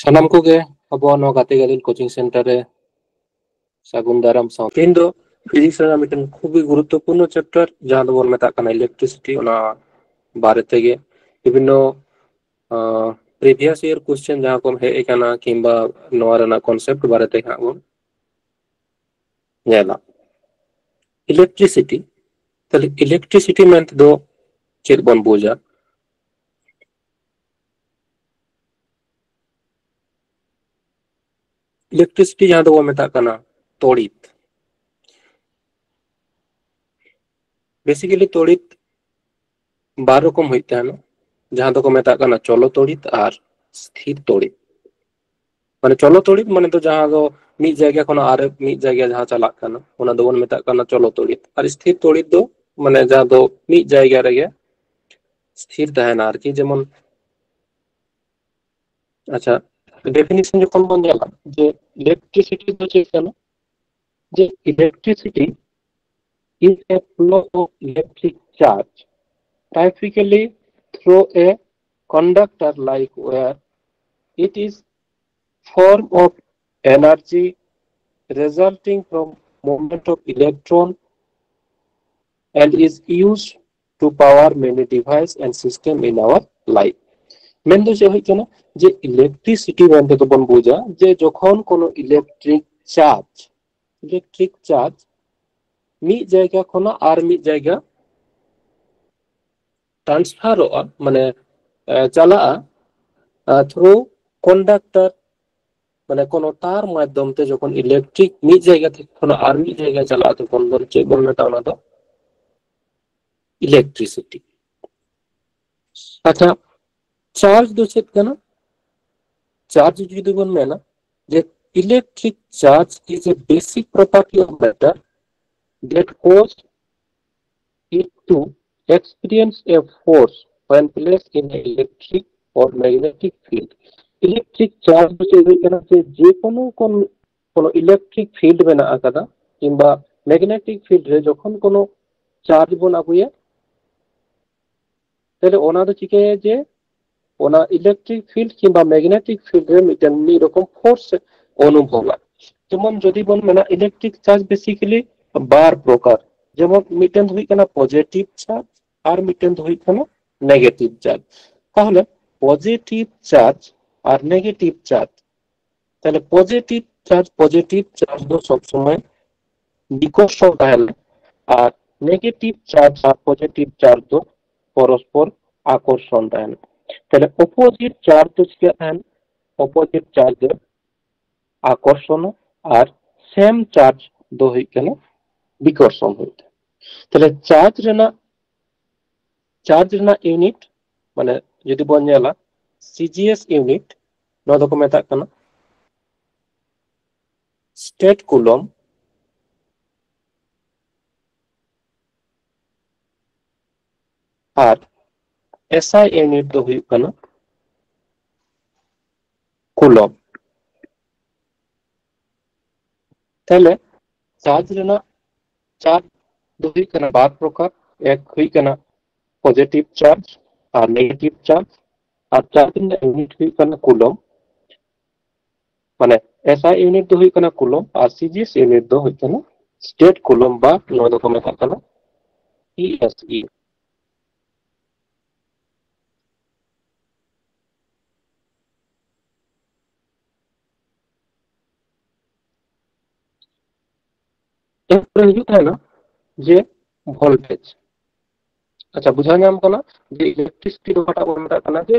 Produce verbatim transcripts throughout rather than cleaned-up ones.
ᱥᱟᱱᱟᱢ ᱠᱚᱜᱮ ᱟᱵᱚᱣᱟᱜ ᱱᱚᱣᱟ ᱜᱟᱛᱮ ᱜᱟᱫᱮᱞ ᱠᱳᱪᱤᱝ ᱥᱮᱱᱴᱟᱨ ᱨᱮ ᱥᱟᱹᱜᱩᱱ ᱫᱟᱨᱟᱢ ᱥᱟᱶ ᱛᱮᱦᱮᱧ ᱫᱚ ᱯᱷᱤᱡᱤᱠᱥ ᱨᱮᱱᱟᱜ ᱢᱤᱫᱴᱮᱱ ᱠᱷᱩᱵ ᱜᱮ ᱜᱩᱨᱩᱛᱛᱚᱯᱩᱨᱱᱚ ᱪᱮᱯᱴᱟᱨ, ᱡᱟᱦᱟᱸ ᱫᱚᱵᱚᱱ ᱢᱮᱛᱟᱜ ᱠᱟᱱᱟ ᱤᱞᱮᱠᱴᱨᱤᱥᱤᱴᱤ, ᱚᱱᱟ ᱵᱟᱨᱮ ᱛᱮᱜᱮ ᱵᱤᱵᱷᱤᱱᱱᱚ ᱯᱨᱤᱵᱷᱤᱭᱟᱥ ᱤᱭᱟᱨ ᱠᱚᱥᱪᱮᱱ ᱡᱟᱦᱟᱸ ᱠᱚ ᱦᱮᱡ ᱟᱠᱟᱱᱟ ᱠᱤᱝᱵᱟ ᱱᱚᱣᱟ ᱨᱮᱱᱟᱜ ᱠᱚᱱᱥᱮᱯᱴ ᱵᱟᱨᱮ ᱛᱮ ᱦᱟᱸᱜ ᱵᱚᱱ ᱧᱮᱞᱟ᱾ ᱤᱞᱮᱠᱴᱨᱤᱥᱤᱴᱤ, ᱛᱟᱦᱞᱮ ᱤᱞᱮᱠᱴᱨᱤᱥᱤᱴᱤ ᱢᱮᱱᱛᱮ ᱫᱚ ᱪᱮᱫ ᱵᱚᱱ ᱵᱩᱡᱟ? ᱤᱞᱮᱠᱴᱨᱤᱥᱤᱴᱤ ᱡᱟᱦᱟᱸ ᱫᱚᱵᱚᱱ ᱢᱮᱛᱟᱜ ᱠᱟᱱᱟ ᱛᱚᱲᱤᱛ, ᱵᱮᱥᱤᱠᱮᱞᱤ ᱛᱚᱲᱤᱛ ᱵᱟᱨ ᱨᱚᱠᱚᱢ ᱦᱩᱭᱩᱜ ᱛᱟᱦᱮᱱᱟ, ᱡᱟᱦᱟᱸ ᱫᱚᱠᱚ ᱢᱮᱛᱟᱜ ᱠᱟᱱᱟ ᱪᱚᱞᱚ ᱛᱚᱲᱤᱛ ᱟᱨ ᱥᱛᱷᱤᱨ ᱛᱚᱲᱤᱛ᱾ ᱢᱟᱱᱮ ᱪᱚᱞᱚ ᱛᱚᱲᱤᱛ ᱢᱟᱱᱮ ᱫᱚ ᱡᱟᱦᱟᱸ ᱫᱚ ᱢᱤᱫ ᱡᱟᱭᱜᱟ ᱠᱷᱚᱱᱟᱜ ᱟᱨ ᱢᱤᱫ ᱡᱟᱭᱜᱟ ᱡᱟᱦᱟᱸ ᱪᱟᱞᱟᱜ ᱠᱟᱱᱟ, ᱚᱱᱟ ᱫᱚᱵᱚᱱ ᱢᱮᱛᱟᱜ ᱠᱟᱱᱟ ᱪᱚᱞᱚ ᱛᱚᱲᱤᱛ᱾ ᱟᱨ ᱥᱛᱷᱤᱨ ᱛᱚᱲᱤᱛ ᱫᱚ ᱢᱟᱱᱮ ᱡᱟᱦᱟᱸ ᱫᱚ ᱢᱤᱫ ᱡᱟᱭᱜᱟ ᱨᱮᱜᱮ ᱥᱛᱷᱤᱨ ᱛᱟᱦᱮᱱᱟ ᱟᱨᱠᱤ᱾ ᱡᱮᱢᱚᱱ, ᱟᱪᱪᱷᱟ, ᱰᱮᱯᱷᱤᱱᱮᱥᱚᱱ ᱡᱚᱠᱷᱚᱱ ᱵᱚᱱ ᱧᱮᱞᱟ ᱡᱮ ᱤᱞᱮᱠᱴᱨᱤᱥᱤᱴᱤ ᱫᱚ ᱪᱮᱫ ᱠᱟᱱᱟ, ᱡᱮ electricity is a flow of electric charge, typically through a conductor like wire. It is form of energy resulting from movement of electron and is used to power many device and system in our life. ᱢᱮᱱᱫᱚ ᱪᱮᱫ ᱦᱩᱭᱩᱜ ᱠᱟᱱᱟ, ᱡᱮ electricity ᱢᱮᱱᱛᱮ ᱫᱚᱵᱚᱱ ᱵᱩᱡᱟ ᱡᱮ ᱡᱚᱠᱷᱚᱱ ᱠᱳᱱᱳ ᱤᱞᱮᱠᱴᱨᱤᱠ ᱪᱟᱨᱡᱽ, ᱤᱞᱮᱠᱴᱨᱤᱠ ᱪᱟᱨᱡᱽ ᱢᱤᱫ ᱡᱟᱭᱜᱟ ᱠᱷᱚᱱᱟᱜ ᱟᱨ ᱢᱤᱫ ᱡᱟᱭᱜᱟ ᱴᱨᱟᱱᱥᱯᱷᱟᱨᱚᱜᱼᱟ, ᱢᱟᱱᱮ ᱪᱟᱞᱟᱜᱼᱟ ᱛᱷᱨᱩ ᱠᱚᱱᱰᱟᱠᱴᱟᱨ, ᱢᱟᱱᱮ ᱠᱳᱱᱳ ᱛᱟᱨ ᱢᱟᱫᱽᱫᱷᱚᱢ ᱛᱮ ᱡᱚᱠᱷᱚᱱ ᱤᱞᱮᱠᱴᱨᱤᱠ ᱢᱤᱫ ᱡᱟᱭᱜᱟ ᱛᱷᱮᱠᱮ ᱠᱷᱚᱱᱟᱜ ᱟᱨ ᱢᱤᱫ ᱡᱟᱭᱜᱟ ᱪᱟᱞᱟᱜᱼᱟ, ᱛᱚᱠᱷᱚᱱ ᱫᱚ ᱪᱮᱫ ᱵᱚᱱ ᱢᱮᱛᱟᱜᱼᱟ? ᱚᱱᱟ ᱫᱚ ᱤᱞᱮᱠᱴᱨᱤᱥᱤᱴᱤ᱾ ᱟᱪᱪᱷᱟ, ᱪᱟᱨᱡᱽ ᱫᱚ ᱪᱮᱫ ᱠᱟᱱᱟ? ᱪᱟᱨᱡᱽ ᱡᱩᱫᱤ ᱵᱚᱱ ᱢᱮᱱᱟ, ᱡᱮ electric charge is a basic property of matter that cause it to experience a force when placed in an electric or magnetic field. Electric charge ᱫᱚ ᱪᱮᱫ ᱦᱩᱭᱩᱜ ᱠᱟᱱᱟ? ᱡᱮ ᱡᱮᱠᱳᱱᱳ ᱠᱳᱱ ᱠᱳᱱᱳ ᱤᱞᱮᱠᱴᱨᱤᱠ ᱯᱷᱤᱞᱰ ᱢᱮᱱᱟᱜ ᱟᱠᱟᱫᱟ ᱠᱤᱝᱵᱟ ᱢᱮᱜᱱᱮᱴᱤᱠ ᱯᱷᱤᱞᱰ ᱨᱮ ᱡᱚᱠᱷᱚᱱ ᱠᱳᱱᱳ ᱪᱟᱨᱡᱽ ᱵᱚᱱ ᱟᱹᱜᱩᱭᱟ, ᱛᱟᱦᱞᱮ ᱚᱱᱟ ᱫᱚ ᱪᱤᱠᱟᱹᱭᱟ ᱡᱮ ᱚᱱᱟ ᱤᱞᱮᱠᱴᱨᱤᱠ ᱯᱷᱤᱞᱰ ᱠᱤᱝᱵᱟ ᱢᱮᱜᱱᱮᱴᱤᱠ ᱯᱷᱤᱞᱰ ᱨᱮ ᱢᱤᱫᱴᱮᱱ ᱢᱤᱫ ᱨᱚᱠᱚᱢ ᱯᱷᱳᱨᱥ ᱚᱱᱩᱵᱷᱚᱵᱟ᱾ ᱡᱮᱢᱚᱱ ᱡᱩᱫᱤ ᱵᱚᱱ ᱢᱮᱱᱟ, ᱤᱞᱮᱠᱴᱨᱤᱠ ᱪᱟᱨᱡᱽ ᱵᱮᱥᱤᱠᱟᱞᱤ ᱵᱟᱨ ᱯᱨᱚᱠᱟᱨ, ᱡᱮᱢᱚᱱ ᱢᱤᱫᱴᱮᱱ ᱫᱚ ᱦᱩᱭᱩᱜ ᱠᱟᱱᱟ ᱯᱚᱡᱮᱴᱤᱵᱷ ᱪᱟᱨᱡᱽ ᱟᱨ ᱢᱤᱫᱴᱮᱱ ᱫᱚ ᱦᱩᱭᱩᱜ ᱠᱟᱱᱟ ᱱᱮᱜᱮᱴᱤᱵᱷ ᱪᱟᱨᱡᱽ᱾ ᱛᱟᱦᱚᱞᱮ ᱯᱚᱡᱮᱴᱤᱵᱷ ᱪᱟᱨᱡᱽ ᱟᱨ ᱱᱮᱜᱮᱴᱤᱵᱷ ᱪᱟᱨᱡᱽ, ᱛᱟᱦᱚᱞᱮ ᱯᱚᱡᱮᱴᱤᱵᱷ ᱪᱟᱨᱡᱽ ᱯᱚᱡᱮᱴᱤᱵᱷ ᱪᱟᱨᱡᱽ ᱫᱚ ᱥᱚᱵ ᱥᱚᱢᱚᱭ ᱵᱤᱠᱚᱨᱥᱚᱱ ᱛᱟᱦᱮᱱᱟ, ᱟᱨ ᱱᱮᱜᱮᱴᱤᱵᱷ ᱪᱟᱨᱡᱽ ᱟᱨ ᱯᱚᱡᱮᱴᱤᱵᱷ ᱪᱟᱨᱡᱽ ᱫᱚ ᱯᱚᱨᱚᱥᱯᱚᱨ ᱟᱠᱚᱨᱥᱚᱱ ᱛᱟᱦᱮᱱᱟ᱾ ᱛᱟᱦᱚᱞᱮ ᱚᱯᱳᱡᱤᱴ ᱪᱟᱨᱡᱽ ᱫᱚ ᱪᱤᱠᱟᱹᱜ ᱛᱟᱦᱮᱱᱟ? ᱚᱯᱳᱡᱤᱴ ᱪᱟᱨᱡᱽ ᱫᱚ ᱟᱠᱚᱨᱥᱚᱱ, ᱟᱨ ᱥᱮᱢ ᱪᱟᱨᱡᱽ ᱫᱚ ᱦᱩᱭᱩᱜ ᱠᱟᱱᱟ ᱵᱤᱠᱚᱨᱥᱚᱱ ᱦᱩᱭᱩᱜ ᱛᱟᱦᱮᱱᱟ᱾ ᱛᱟᱦᱚᱞᱮ ᱪᱟᱨᱡᱽ ᱨᱮᱱᱟᱜ ᱪᱟᱨᱡᱽ ᱨᱮᱱᱟᱜ ᱤᱭᱩᱱᱤᱴ, ᱢᱟᱱᱮ ᱡᱩᱫᱤ ᱵᱚᱱ ᱧᱮᱞᱟ ᱥᱤᱡᱤᱮᱥ ᱤᱭᱩᱱᱤᱴ, ᱱᱚᱣᱟ ᱫᱚᱠᱚ ᱢᱮᱛᱟᱜ ᱠᱟᱱᱟ ᱥᱴᱮᱴ ᱠᱩᱞᱚᱢ, ᱟᱨ ᱮᱥᱟᱭ ᱤᱭᱩᱱᱤᱴ ᱫᱚ ᱦᱩᱭᱩᱜ ᱠᱟᱱᱟ ᱠᱩᱞᱚᱢ᱾ ᱛᱟᱦᱞᱮ ᱪᱟᱨᱡᱽ ᱨᱮᱱᱟᱜ ᱪᱟᱨᱡᱽ ᱫᱚ ᱦᱩᱭᱩᱜ ᱠᱟᱱᱟ ᱵᱟᱨ ᱯᱨᱚᱠᱟᱨ᱾ ᱮᱠ ᱦᱩᱭᱩᱜ ᱠᱟᱱᱟ ᱯᱚᱡᱮᱴᱤᱵᱷ ᱪᱟᱨᱡᱽ ᱟᱨ ᱱᱮᱜᱮᱴᱤᱵᱷ ᱪᱟᱨᱡᱽ, ᱟᱨ ᱪᱟᱨᱡᱽ ᱨᱮᱱᱟᱜ ᱤᱭᱩᱱᱤᱴ ᱦᱩᱭᱩᱜ ᱠᱟᱱᱟ ᱠᱩᱞᱚᱢ᱾ ᱢᱟᱱᱮ ᱮᱥᱟᱭ ᱤᱭᱩᱱᱤᱴ ᱫᱚ ᱦᱩᱭᱩᱜ ᱠᱟᱱᱟ ᱠᱩᱞᱚᱢ ᱟᱨ ᱥᱤᱡᱤᱮᱥ ᱤᱭᱩᱱᱤᱴ ᱫᱚ ᱦᱩᱭᱩᱜ ᱠᱟᱱᱟ ᱥᱴᱮᱴ ᱠᱩᱞᱚᱢ, ᱵᱟ ᱱᱚᱣᱟ ᱫᱚᱠᱚ ᱢᱮᱛᱟᱜ ᱠᱟᱱᱟ ᱤ ᱮᱥ ᱤ᱾ ᱮᱨᱯᱚᱨᱮ ᱦᱤᱡᱩᱜ ᱛᱟᱦᱮᱱᱟ ᱡᱮ ᱵᱷᱳᱞᱴᱮᱡᱽ᱾ ᱟᱪᱪᱷᱟ, ᱵᱩᱡᱷᱟᱹᱣ ᱧᱟᱢ ᱠᱟᱱᱟ ᱡᱮ ᱤᱞᱮᱠᱴᱨᱤᱥᱤᱴᱤ ᱫᱚ ᱚᱠᱟᱴᱟᱜ ᱵᱚᱱ ᱢᱮᱛᱟᱜ ᱠᱟᱱᱟ, ᱡᱮ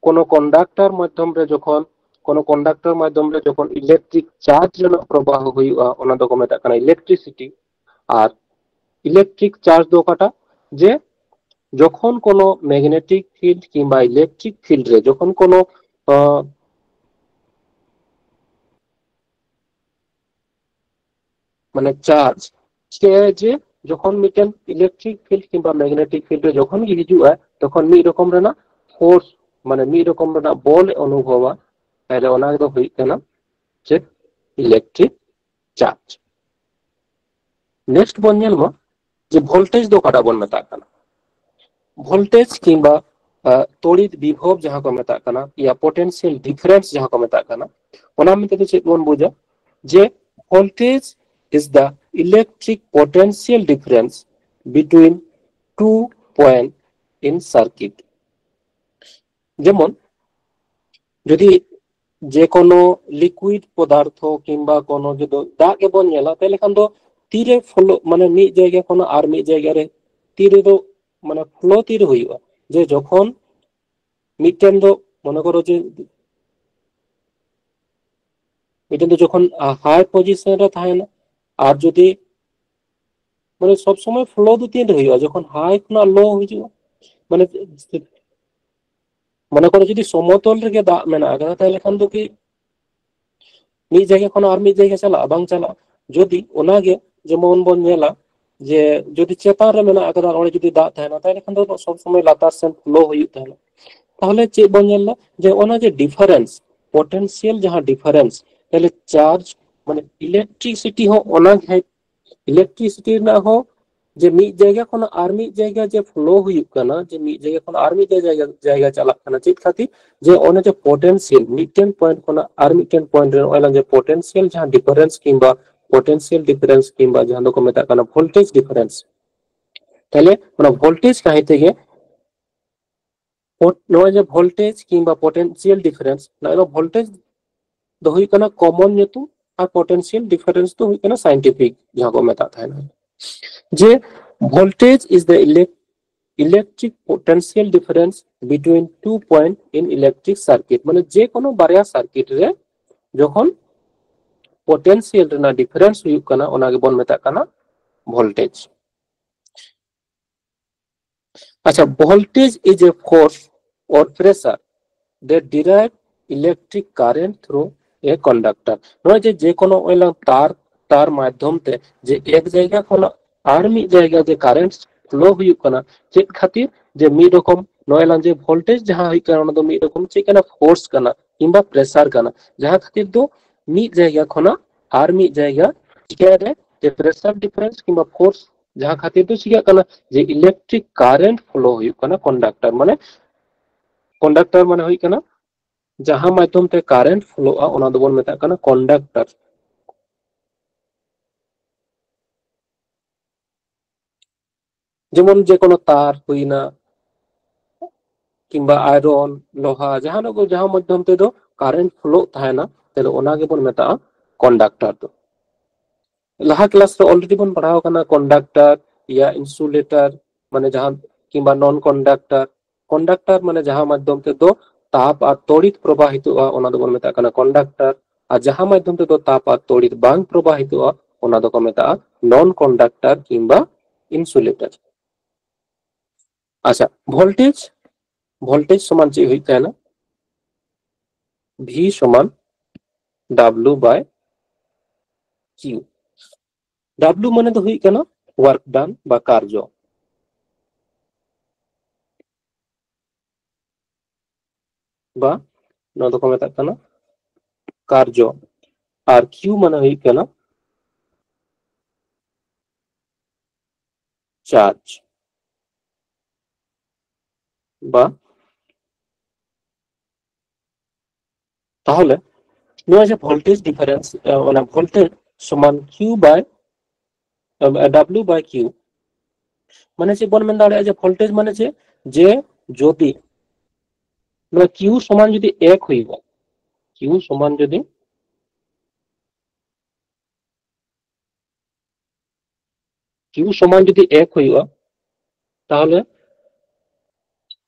ᱠᱳᱱᱳ ᱠᱚᱱᱰᱟᱠᱴᱚᱨ ᱢᱟᱫᱽᱫᱷᱚᱢ ᱨᱮ ᱡᱚᱠᱷᱚᱱ ᱠᱳᱱᱳ ᱠᱚᱱᱰᱟᱠᱴᱚᱨ ᱢᱟᱫᱽᱫᱷᱚᱢ ᱨᱮ ᱡᱚᱠᱷᱚᱱ ᱤᱞᱮᱠᱴᱨᱤᱠ ᱪᱟᱨᱡᱽ ᱨᱮᱱᱟᱜ ᱯᱨᱚᱵᱟᱦᱚ ᱦᱩᱭᱩᱜᱼᱟ, ᱚᱱᱟ ᱫᱚᱠᱚ ᱢᱮᱛᱟᱜ ᱠᱟᱱᱟ ᱤᱞᱮᱠᱴᱨᱤᱥᱤᱴᱤ᱾ ᱟᱨ ᱤᱞᱮᱠᱴᱨᱤᱠ ᱪᱟᱨᱡᱽ ᱫᱚ ᱚᱠᱟᱴᱟᱜ, ᱡᱮ ᱡᱚᱠᱷᱚᱱ ᱠᱳᱱᱳ ᱢᱮᱜᱱᱮᱴᱤᱠ ᱯᱷᱤᱞᱰ ᱠᱤᱝᱵᱟ ᱤᱞᱮᱠᱴᱨᱤᱠ ᱯᱷᱤᱞᱰ ᱨᱮ ᱡᱚᱠᱷᱚᱱ ᱠᱳᱱᱳ ᱟᱸ, ᱢᱟᱱᱮ ᱪᱟᱨᱡᱽ ᱪᱤᱠᱟᱹᱭᱟ ᱡᱮ ᱡᱚᱠᱷᱚᱱ ᱢᱤᱫᱴᱮᱱ ᱤᱞᱮᱠᱴᱨᱤᱠ ᱯᱷᱤᱞᱰ ᱠᱤᱝᱵᱟ ᱢᱮᱜᱱᱮᱴᱤᱠ ᱯᱷᱤᱞᱰ ᱨᱮ ᱡᱚᱠᱷᱚᱱ ᱜᱮ ᱦᱤᱡᱩᱜᱼᱟ, ᱛᱚᱠᱷᱚᱱ ᱢᱤᱫ ᱨᱚᱠᱚᱢ ᱨᱮᱱᱟᱜ ᱯᱷᱳᱨᱥ, ᱢᱟᱱᱮ ᱢᱤᱫ ᱨᱚᱠᱚᱢ ᱨᱮᱱᱟᱜ ᱵᱚᱞ ᱮ ᱚᱱᱩᱵᱷᱚᱵᱟ᱾ ᱛᱟᱦᱞᱮ ᱚᱱᱟ ᱫᱚ ᱦᱩᱭᱩᱜ ᱠᱟᱱᱟ ᱪᱮᱫ? Electric charge. ᱱᱮᱠᱥᱴ ᱵᱚᱱ ᱧᱮᱞ ᱢᱟ ᱡᱮ ᱵᱷᱳᱞᱴᱮᱡᱽ ᱫᱚ ᱚᱠᱟᱴᱟᱜ ᱵᱚᱱ ᱢᱮᱛᱟᱜ ᱠᱟᱱᱟ᱾ ᱵᱷᱳᱞᱴᱮᱡᱽ ᱠᱤᱝᱵᱟ ᱛᱚᱲᱤᱛ ᱵᱤᱵᱷᱚᱵ ᱡᱟᱦᱟᱸ ᱠᱚ ᱢᱮᱛᱟᱜ ᱠᱟᱱᱟ, ᱭᱟ ᱯᱚᱴᱮᱱᱥᱤᱭᱟᱞ ᱰᱤᱯᱷᱟᱨᱮᱱᱥ ᱡᱟᱦᱟᱸ ᱠᱚ ᱢᱮᱛᱟᱜ ᱠᱟᱱᱟ, ᱚᱱᱟ ᱢᱮᱱᱛᱮ ᱫᱚ ᱪᱮᱫ ᱵᱚᱱ ᱵᱩᱡᱟ? ᱡᱮ voltage is the electric potential difference between two point in circuit. ᱡᱮᱢᱚᱱ ᱡᱩᱫᱤ ᱡᱮ ᱠᱳᱱᱳ ᱞᱤᱠᱩᱭᱤᱰ ᱯᱚᱫᱟᱨᱛᱷᱚ ᱠᱤᱝᱵᱟ ᱠᱳᱱᱳ ᱡᱩᱫᱤ ᱫᱟᱜ ᱜᱮᱵᱚᱱ ᱧᱮᱞᱟ, ᱛᱟᱦᱞᱮ ᱠᱷᱟᱱ ᱫᱚ ᱛᱤᱨᱮ ᱯᱷᱞᱳ, ᱢᱟᱱᱮ ᱢᱤᱫ ᱡᱟᱭᱜᱟ ᱠᱷᱚᱱᱟᱜ ᱟᱨ ᱢᱤᱫ ᱡᱟᱭᱜᱟ ᱨᱮ ᱛᱤ ᱨᱮᱫᱚ, ᱢᱟᱱᱮ ᱯᱷᱞᱳ ᱛᱤᱨᱮ ᱦᱩᱭᱩᱜᱼᱟ? ᱡᱮ ᱡᱚᱠᱷᱚᱱ ᱢᱤᱫᱴᱮᱱ ᱫᱚ ᱢᱚᱱᱮ ᱠᱚᱨᱚ ᱡᱮ ᱢᱤᱫᱴᱮᱱ ᱫᱚ ᱡᱚᱠᱷᱚᱱ ᱦᱟᱭ ᱯᱚᱡᱤᱥᱚᱱ ᱨᱮ ᱛᱟᱦᱮᱱᱟ, ᱟᱨ ᱡᱩᱫᱤ ᱢᱟᱱᱮ ᱥᱚᱵ ᱥᱚᱢᱚᱭ ᱯᱷᱞᱳ ᱫᱚ ᱛᱤᱱ ᱨᱮ ᱦᱩᱭᱩᱜᱼᱟ? ᱡᱚᱠᱷᱚᱱ ᱦᱟᱭ ᱠᱷᱚᱱᱟᱜ ᱞᱳ ᱦᱤᱡᱩᱜᱼᱟ᱾ ᱢᱟᱱᱮ ᱢᱚᱱᱮ ᱠᱚᱨᱚ ᱡᱩᱫᱤ ᱥᱚᱢᱚᱛᱚᱞ ᱨᱮᱜᱮ ᱫᱟᱜ ᱢᱮᱱᱟᱜ ᱟᱠᱟᱫᱟ, ᱛᱟᱦᱞᱮ ᱠᱷᱟᱱ ᱫᱚ ᱠᱤ ᱢᱤᱫ ᱡᱟᱭᱜᱟ ᱠᱷᱚᱱ ᱟᱨ ᱢᱤᱫ ᱡᱟᱭᱜᱟ ᱪᱟᱞᱟᱜᱼᱟ? ᱵᱟᱝ ᱪᱟᱞᱟᱜᱼᱟ᱾ ᱡᱩᱫᱤ ᱚᱱᱟᱜᱮ ᱡᱮᱢᱚᱱ ᱵᱚᱱ ᱧᱮᱞᱟ ᱡᱮ ᱡᱩᱫᱤ ᱪᱮᱛᱟᱱ ᱨᱮ ᱢᱮᱱᱟᱜ ᱟᱠᱟᱫᱟ, ᱚᱸᱰᱮ ᱡᱩᱫᱤ ᱫᱟᱜ ᱛᱟᱦᱮᱱᱟ, ᱛᱟᱦᱞᱮ ᱠᱷᱟᱱ ᱫᱚ ᱥᱚᱵ ᱥᱚᱢᱚᱭ ᱞᱟᱛᱟᱨ ᱥᱮᱱ ᱯᱷᱞᱳ ᱦᱩᱭᱩᱜ ᱛᱟᱦᱮᱱᱟ᱾ ᱛᱟᱦᱞᱮ ᱪᱮᱫ ᱵᱚᱱ ᱧᱮᱞ ᱮᱫᱟ? ᱡᱮ ᱚᱱᱟ ᱡᱮ ᱰᱤᱯᱷᱟᱨᱮᱱᱥ, ᱯᱚᱴᱮᱱᱥᱤᱭᱟᱞ ᱡᱟᱦᱟᱸ ᱰᱤᱯᱷᱟᱨᱮᱱᱥ, ᱛᱟᱦᱞᱮ ᱪᱟᱨᱡᱽ, ᱢᱟᱱᱮ ᱤᱞᱮᱠᱴᱨᱤᱥᱤᱴᱤ ᱦᱚᱸ ᱚᱱᱟ ᱡᱟᱦᱟᱸ ᱤᱞᱮᱠᱴᱨᱤᱥᱤᱴᱤ ᱨᱮᱱᱟᱜ ᱦᱚᱸ ᱡᱮ ᱢᱤᱫ ᱡᱟᱭᱜᱟ ᱠᱷᱚᱱᱟᱜ ᱟᱨ ᱢᱤᱫ ᱡᱟᱭᱜᱟ ᱡᱮ ᱯᱷᱞᱳ ᱦᱩᱭᱩᱜ ᱠᱟᱱᱟ, ᱡᱮ ᱢᱤᱫ ᱡᱟᱭᱜᱟ ᱠᱷᱚᱱᱟᱜ ᱟᱨ ᱢᱤᱫ ᱡᱟᱭᱜᱟ, ᱡᱟᱭᱜᱟ ᱪᱟᱞᱟᱜ ᱠᱟᱱᱟ, ᱪᱮᱫ ᱠᱷᱟᱹᱛᱤᱨ? ᱡᱮ ᱚᱱᱮ ᱡᱮ ᱯᱚᱴᱮᱱᱥᱤᱭᱟᱞ, ᱢᱤᱫᱴᱮᱱ ᱯᱚᱭᱮᱱᱴ ᱠᱷᱚᱱᱟᱜ ᱟᱨ ᱢᱤᱫᱴᱮᱱ ᱯᱚᱭᱮᱱᱴ ᱨᱮ ᱱᱚᱜᱼᱚᱭ ᱞᱟᱝ ᱡᱮ ᱯᱚᱴᱮᱱᱥᱤᱭᱟᱞ ᱡᱟᱦᱟᱸ ᱰᱤᱯᱷᱟᱨᱮᱱᱥ ᱠᱤᱝᱵᱟ ᱯᱚᱴᱮᱱᱥᱤᱭᱟᱞ ᱰᱤᱯᱷᱟᱨᱮᱱᱥ ᱠᱤᱝᱵᱟ ᱡᱟᱦᱟᱸ ᱫᱚᱠᱚ ᱢᱮᱛᱟᱜ ᱠᱟᱱᱟ ᱵᱷᱳᱞᱴᱮᱡᱽ ᱰᱤᱯᱷᱟᱨᱮᱱᱥ, ᱛᱟᱦᱞᱮ ᱚᱱᱟ ᱵᱷᱳᱞᱴᱮᱡᱽ ᱠᱟᱹᱦᱤ ᱛᱮᱜᱮ ᱯᱚᱴ-, ᱱᱚᱜᱼᱚᱭ ᱡᱮ ᱵᱷᱳᱞᱴᱮᱡᱽ ᱠᱤᱝᱵᱟ ᱯᱚᱴᱮᱱᱥᱤᱭᱟᱞ ᱰᱤᱯᱷᱟᱨᱮᱱᱥ, ᱱᱚᱜᱼᱚᱭ ᱱᱚᱣᱟ ᱵᱷᱳᱞᱴᱮᱡᱽ ᱫᱚ ᱦᱩᱭᱩᱜ ᱠᱟᱱᱟ ᱠᱚᱢᱚᱱ ᱧᱩᱛᱩᱢ, ᱟᱨ ᱯᱚᱴᱮᱱᱥᱤᱭᱟᱞ ᱰᱤᱯᱷᱟᱨᱮᱱᱥ ᱫᱚ ᱦᱩᱭᱩᱜ ᱠᱟᱱᱟ ᱥᱟᱭᱮᱱᱴᱤᱯᱷᱤᱠ ᱡᱟᱦᱟᱸ ᱠᱚ ᱢᱮᱛᱟᱜ ᱛᱟᱦᱮᱱᱟ᱾ ᱡᱮ voltage is the elec-, electric potential difference between two point in electric circuit, ᱢᱟᱱᱮ ᱡᱮ ᱠᱳᱱᱳ ᱵᱟᱨᱭᱟ ᱥᱟᱨᱠᱤᱴ ᱨᱮ ᱡᱚᱠᱷᱚᱱ ᱯᱚᱴᱮᱱᱥᱤᱭᱟᱞ ᱨᱮᱱᱟᱜ ᱰᱤᱯᱷᱟᱨᱮᱱᱥ ᱦᱩᱭᱩᱜ ᱠᱟᱱᱟ, ᱚᱱᱟ ᱜᱮᱵᱚᱱ ᱢᱮᱛᱟᱜ ᱠᱟᱱᱟ ᱵᱷᱳᱞᱴᱮᱡᱽ᱾ ᱟᱪᱪᱷᱟ, voltage is a force or pressure that derive electric current through a conductor. ᱱᱚᱜᱼᱚᱭ ᱡᱮ, ᱡᱮ ᱠᱳᱱᱳ ᱱᱚᱜᱼᱚᱭ ᱞᱟᱝ ᱛᱟᱨ, ᱛᱟᱨ ᱢᱟᱫᱽᱫᱷᱚᱢ ᱛᱮ ᱡᱮ ᱮᱠ ᱡᱟᱭᱜᱟ ᱠᱷᱚᱱᱟᱜ ᱟᱨ ᱢᱤᱫ ᱡᱟᱭᱜᱟ ᱡᱮ ᱠᱟᱨᱮᱱᱴ ᱯᱷᱞᱳ ᱦᱩᱭᱩᱜ ᱠᱟᱱᱟ, ᱪᱮᱫ ᱠᱷᱟᱹᱛᱤᱨ? ᱡᱮ ᱢᱤᱫ ᱨᱚᱠᱚᱢ ᱱᱚᱜᱼᱚᱭ ᱞᱟᱝ ᱡᱮ ᱵᱷᱳᱞᱴᱮᱡᱽ ᱡᱟᱦᱟᱸ ᱦᱩᱭᱩᱜ ᱠᱟᱱᱟ, ᱚᱱᱟ ᱫᱚ ᱢᱤᱫ ᱨᱚᱠᱚᱢ ᱪᱮᱫ ᱠᱟᱱᱟ? ᱯᱷᱳᱨᱥ ᱠᱟᱱᱟ ᱠᱤᱝᱵᱟ ᱯᱨᱮᱥᱟᱨ ᱠᱟᱱᱟ, ᱡᱟᱦᱟᱸ ᱠᱷᱟᱹᱛᱤᱨ ᱫᱚ ᱢᱤᱫ ᱡᱟᱭᱜᱟ ᱠᱷᱚᱱᱟᱜ ᱟᱨ ᱢᱤᱫ ᱡᱟᱭᱜᱟ ᱪᱤᱠᱟᱹᱭ ᱨᱮ ᱡᱮ ᱯᱨᱮᱥᱟᱨ ᱰᱤᱯᱷᱟᱨᱮᱱᱥ ᱠᱤᱝᱵᱟ ᱯᱷᱳᱨᱥ ᱡᱟᱦᱟᱸ ᱠᱷᱟᱹᱛᱤᱨ ᱫᱚ ᱪᱤᱠᱟᱹᱜ ᱠᱟᱱᱟ ᱡᱮ ᱤᱞᱮᱠᱴᱨᱤᱠ ᱠᱟᱨᱮᱱᱴ ᱯᱷᱞᱳ ᱦᱩᱭᱩᱜ ᱠᱟᱱᱟ ᱠᱚᱱᱰᱟᱠᱴᱟᱨ, ᱢᱟᱱᱮ ᱠᱚᱱᱰᱟᱠᱴᱟᱨ ᱢᱟᱱᱮ ᱦᱩᱭᱩᱜ ᱠᱟᱱᱟ ᱡᱟᱦᱟᱸ ᱢᱟᱫᱽᱫᱷᱚᱢ ᱛᱮ ᱠᱟᱨᱮᱱᱴ ᱯᱷᱞᱳᱜᱼᱟ, ᱚᱱᱟ ᱫᱚᱵᱚᱱ ᱢᱮᱛᱟᱜ ᱠᱟᱱᱟ ᱠᱚᱱᱰᱟᱠᱴᱟᱨ᱾ ᱡᱮᱢᱚᱱ ᱡᱮ ᱠᱳᱱᱳ ᱛᱟᱨ ᱦᱩᱭᱱᱟ, ᱠᱤᱝᱵᱟ ᱟᱭᱨᱚᱱ, ᱞᱳᱦᱟ, ᱡᱟᱦᱟᱱᱟᱜ ᱠᱚ, ᱡᱟᱦᱟᱸ ᱢᱟᱫᱽᱫᱷᱚᱢ ᱛᱮᱫᱚ ᱠᱟᱨᱮᱱᱴ ᱯᱷᱞᱳᱜ ᱛᱟᱦᱮᱱᱟ, ᱛᱟᱦᱞᱮ ᱚᱱᱟ ᱜᱮᱵᱚᱱ ᱢᱮᱛᱟᱜᱼᱟ ᱠᱚᱱᱰᱟᱠᱴᱟᱨ ᱫᱚ᱾ ᱞᱟᱦᱟ ᱠᱞᱟᱥ ᱨᱮ ᱚᱞᱨᱮᱰᱤ ᱵᱚᱱ ᱯᱟᱲᱦᱟᱣ ᱟᱠᱟᱱᱟ ᱠᱚᱱᱰᱟᱠᱴᱟᱨ ᱭᱟ ᱤᱱᱥᱩᱞᱮᱴᱟᱨ ᱢᱟᱱᱮ ᱡᱟᱦᱟᱸ, ᱠᱤᱝᱵᱟ ᱱᱚᱱ ᱠᱚᱱᱰᱟᱠᱴᱟᱨ᱾ ᱠᱚᱱᱰᱟᱠᱴᱟᱨ ᱢᱟᱱᱮ ᱡᱟᱦᱟᱸ ᱢᱟᱫᱽᱫᱷᱚᱢ ᱛᱮᱫᱚ ᱛᱟᱯ ᱟᱨ ᱛᱚᱲᱤᱛ ᱯᱨᱚᱵᱟᱦᱤᱛᱚᱜᱼᱟ, ᱚᱱᱟ ᱫᱚᱵᱚᱱ ᱢᱮᱛᱟᱜ ᱠᱟᱱᱟ ᱠᱚᱱᱰᱟᱠᱴᱟᱨ᱾ ᱟᱨ ᱡᱟᱦᱟᱸ ᱢᱟᱫᱽᱫᱷᱚᱢ ᱛᱮᱫᱚ ᱛᱟᱯ ᱟᱨ ᱛᱚᱲᱤᱛ ᱵᱟᱝ ᱯᱨᱚᱵᱟᱦᱤᱛᱚᱜᱼᱟ, ᱚᱱᱟ ᱫᱚᱠᱚ ᱢᱮᱛᱟᱜᱼᱟ ᱱᱚᱱ ᱠᱚᱱᱰᱟᱠᱴᱟᱨ ᱠᱤᱝᱵᱟ ᱤᱱᱥᱩᱞᱮᱴᱟᱨ᱾ ᱟᱪᱪᱷᱟ, ᱵᱷᱳᱞᱴᱮᱡᱽ, ᱵᱷᱳᱞᱴᱮᱡᱽ ᱥᱚᱢᱟᱱ ᱪᱮᱫ ᱦᱩᱭᱩᱜ ᱛᱟᱦᱮᱱᱟ? V ᱥᱚᱢᱟᱱ W by Q᱾ W ᱢᱟᱱᱮ ᱫᱚ ᱦᱩᱭᱩᱜ ᱠᱟᱱᱟ work done ᱵᱟ ᱠᱟᱨᱡᱚ, ᱵᱟ ᱱᱚᱣᱟ ᱫᱚᱠᱚ ᱢᱮᱛᱟᱜ ᱠᱟᱱᱟ ᱠᱟᱨᱡᱚ, ᱟᱨ Q ᱢᱟᱱᱮ ᱦᱩᱭᱩᱜ ᱠᱟᱱᱟ ᱪᱟᱨᱡᱽ ᱵᱟ᱾ ᱛᱟᱦᱚᱞᱮ ᱱᱚᱣᱟ ᱡᱮ ᱵᱷᱳᱞᱴᱮᱡᱽ ᱰᱤᱯᱷᱟᱨᱮᱱᱥ, ᱚᱱᱟ ᱵᱷᱳᱞᱴᱮᱡᱽ ᱥᱚᱢᱟᱱ Q by W by Q, ᱢᱟᱱᱮ ᱪᱮᱫ ᱵᱚᱱ ᱢᱮᱱ ᱫᱟᱲᱮᱭᱟᱜᱼᱟ? ᱡᱮ ᱵᱷᱳᱞᱴᱮᱡᱽ ᱢᱟᱱᱮ ᱪᱮᱫ? ᱡᱮ ᱡᱩᱫᱤ ᱱᱚᱣᱟ Q ᱥᱚᱢᱟᱱ ᱡᱩᱫᱤ ᱮᱠ ᱦᱩᱭᱩᱜᱼᱟ, Q ᱥᱚᱢᱟᱱ ᱡᱩᱫᱤ Q ᱥᱚᱢᱟᱱ ᱡᱩᱫᱤ ᱮᱠ ᱦᱩᱭᱩᱜᱼᱟ, ᱛᱟᱦᱚᱞᱮ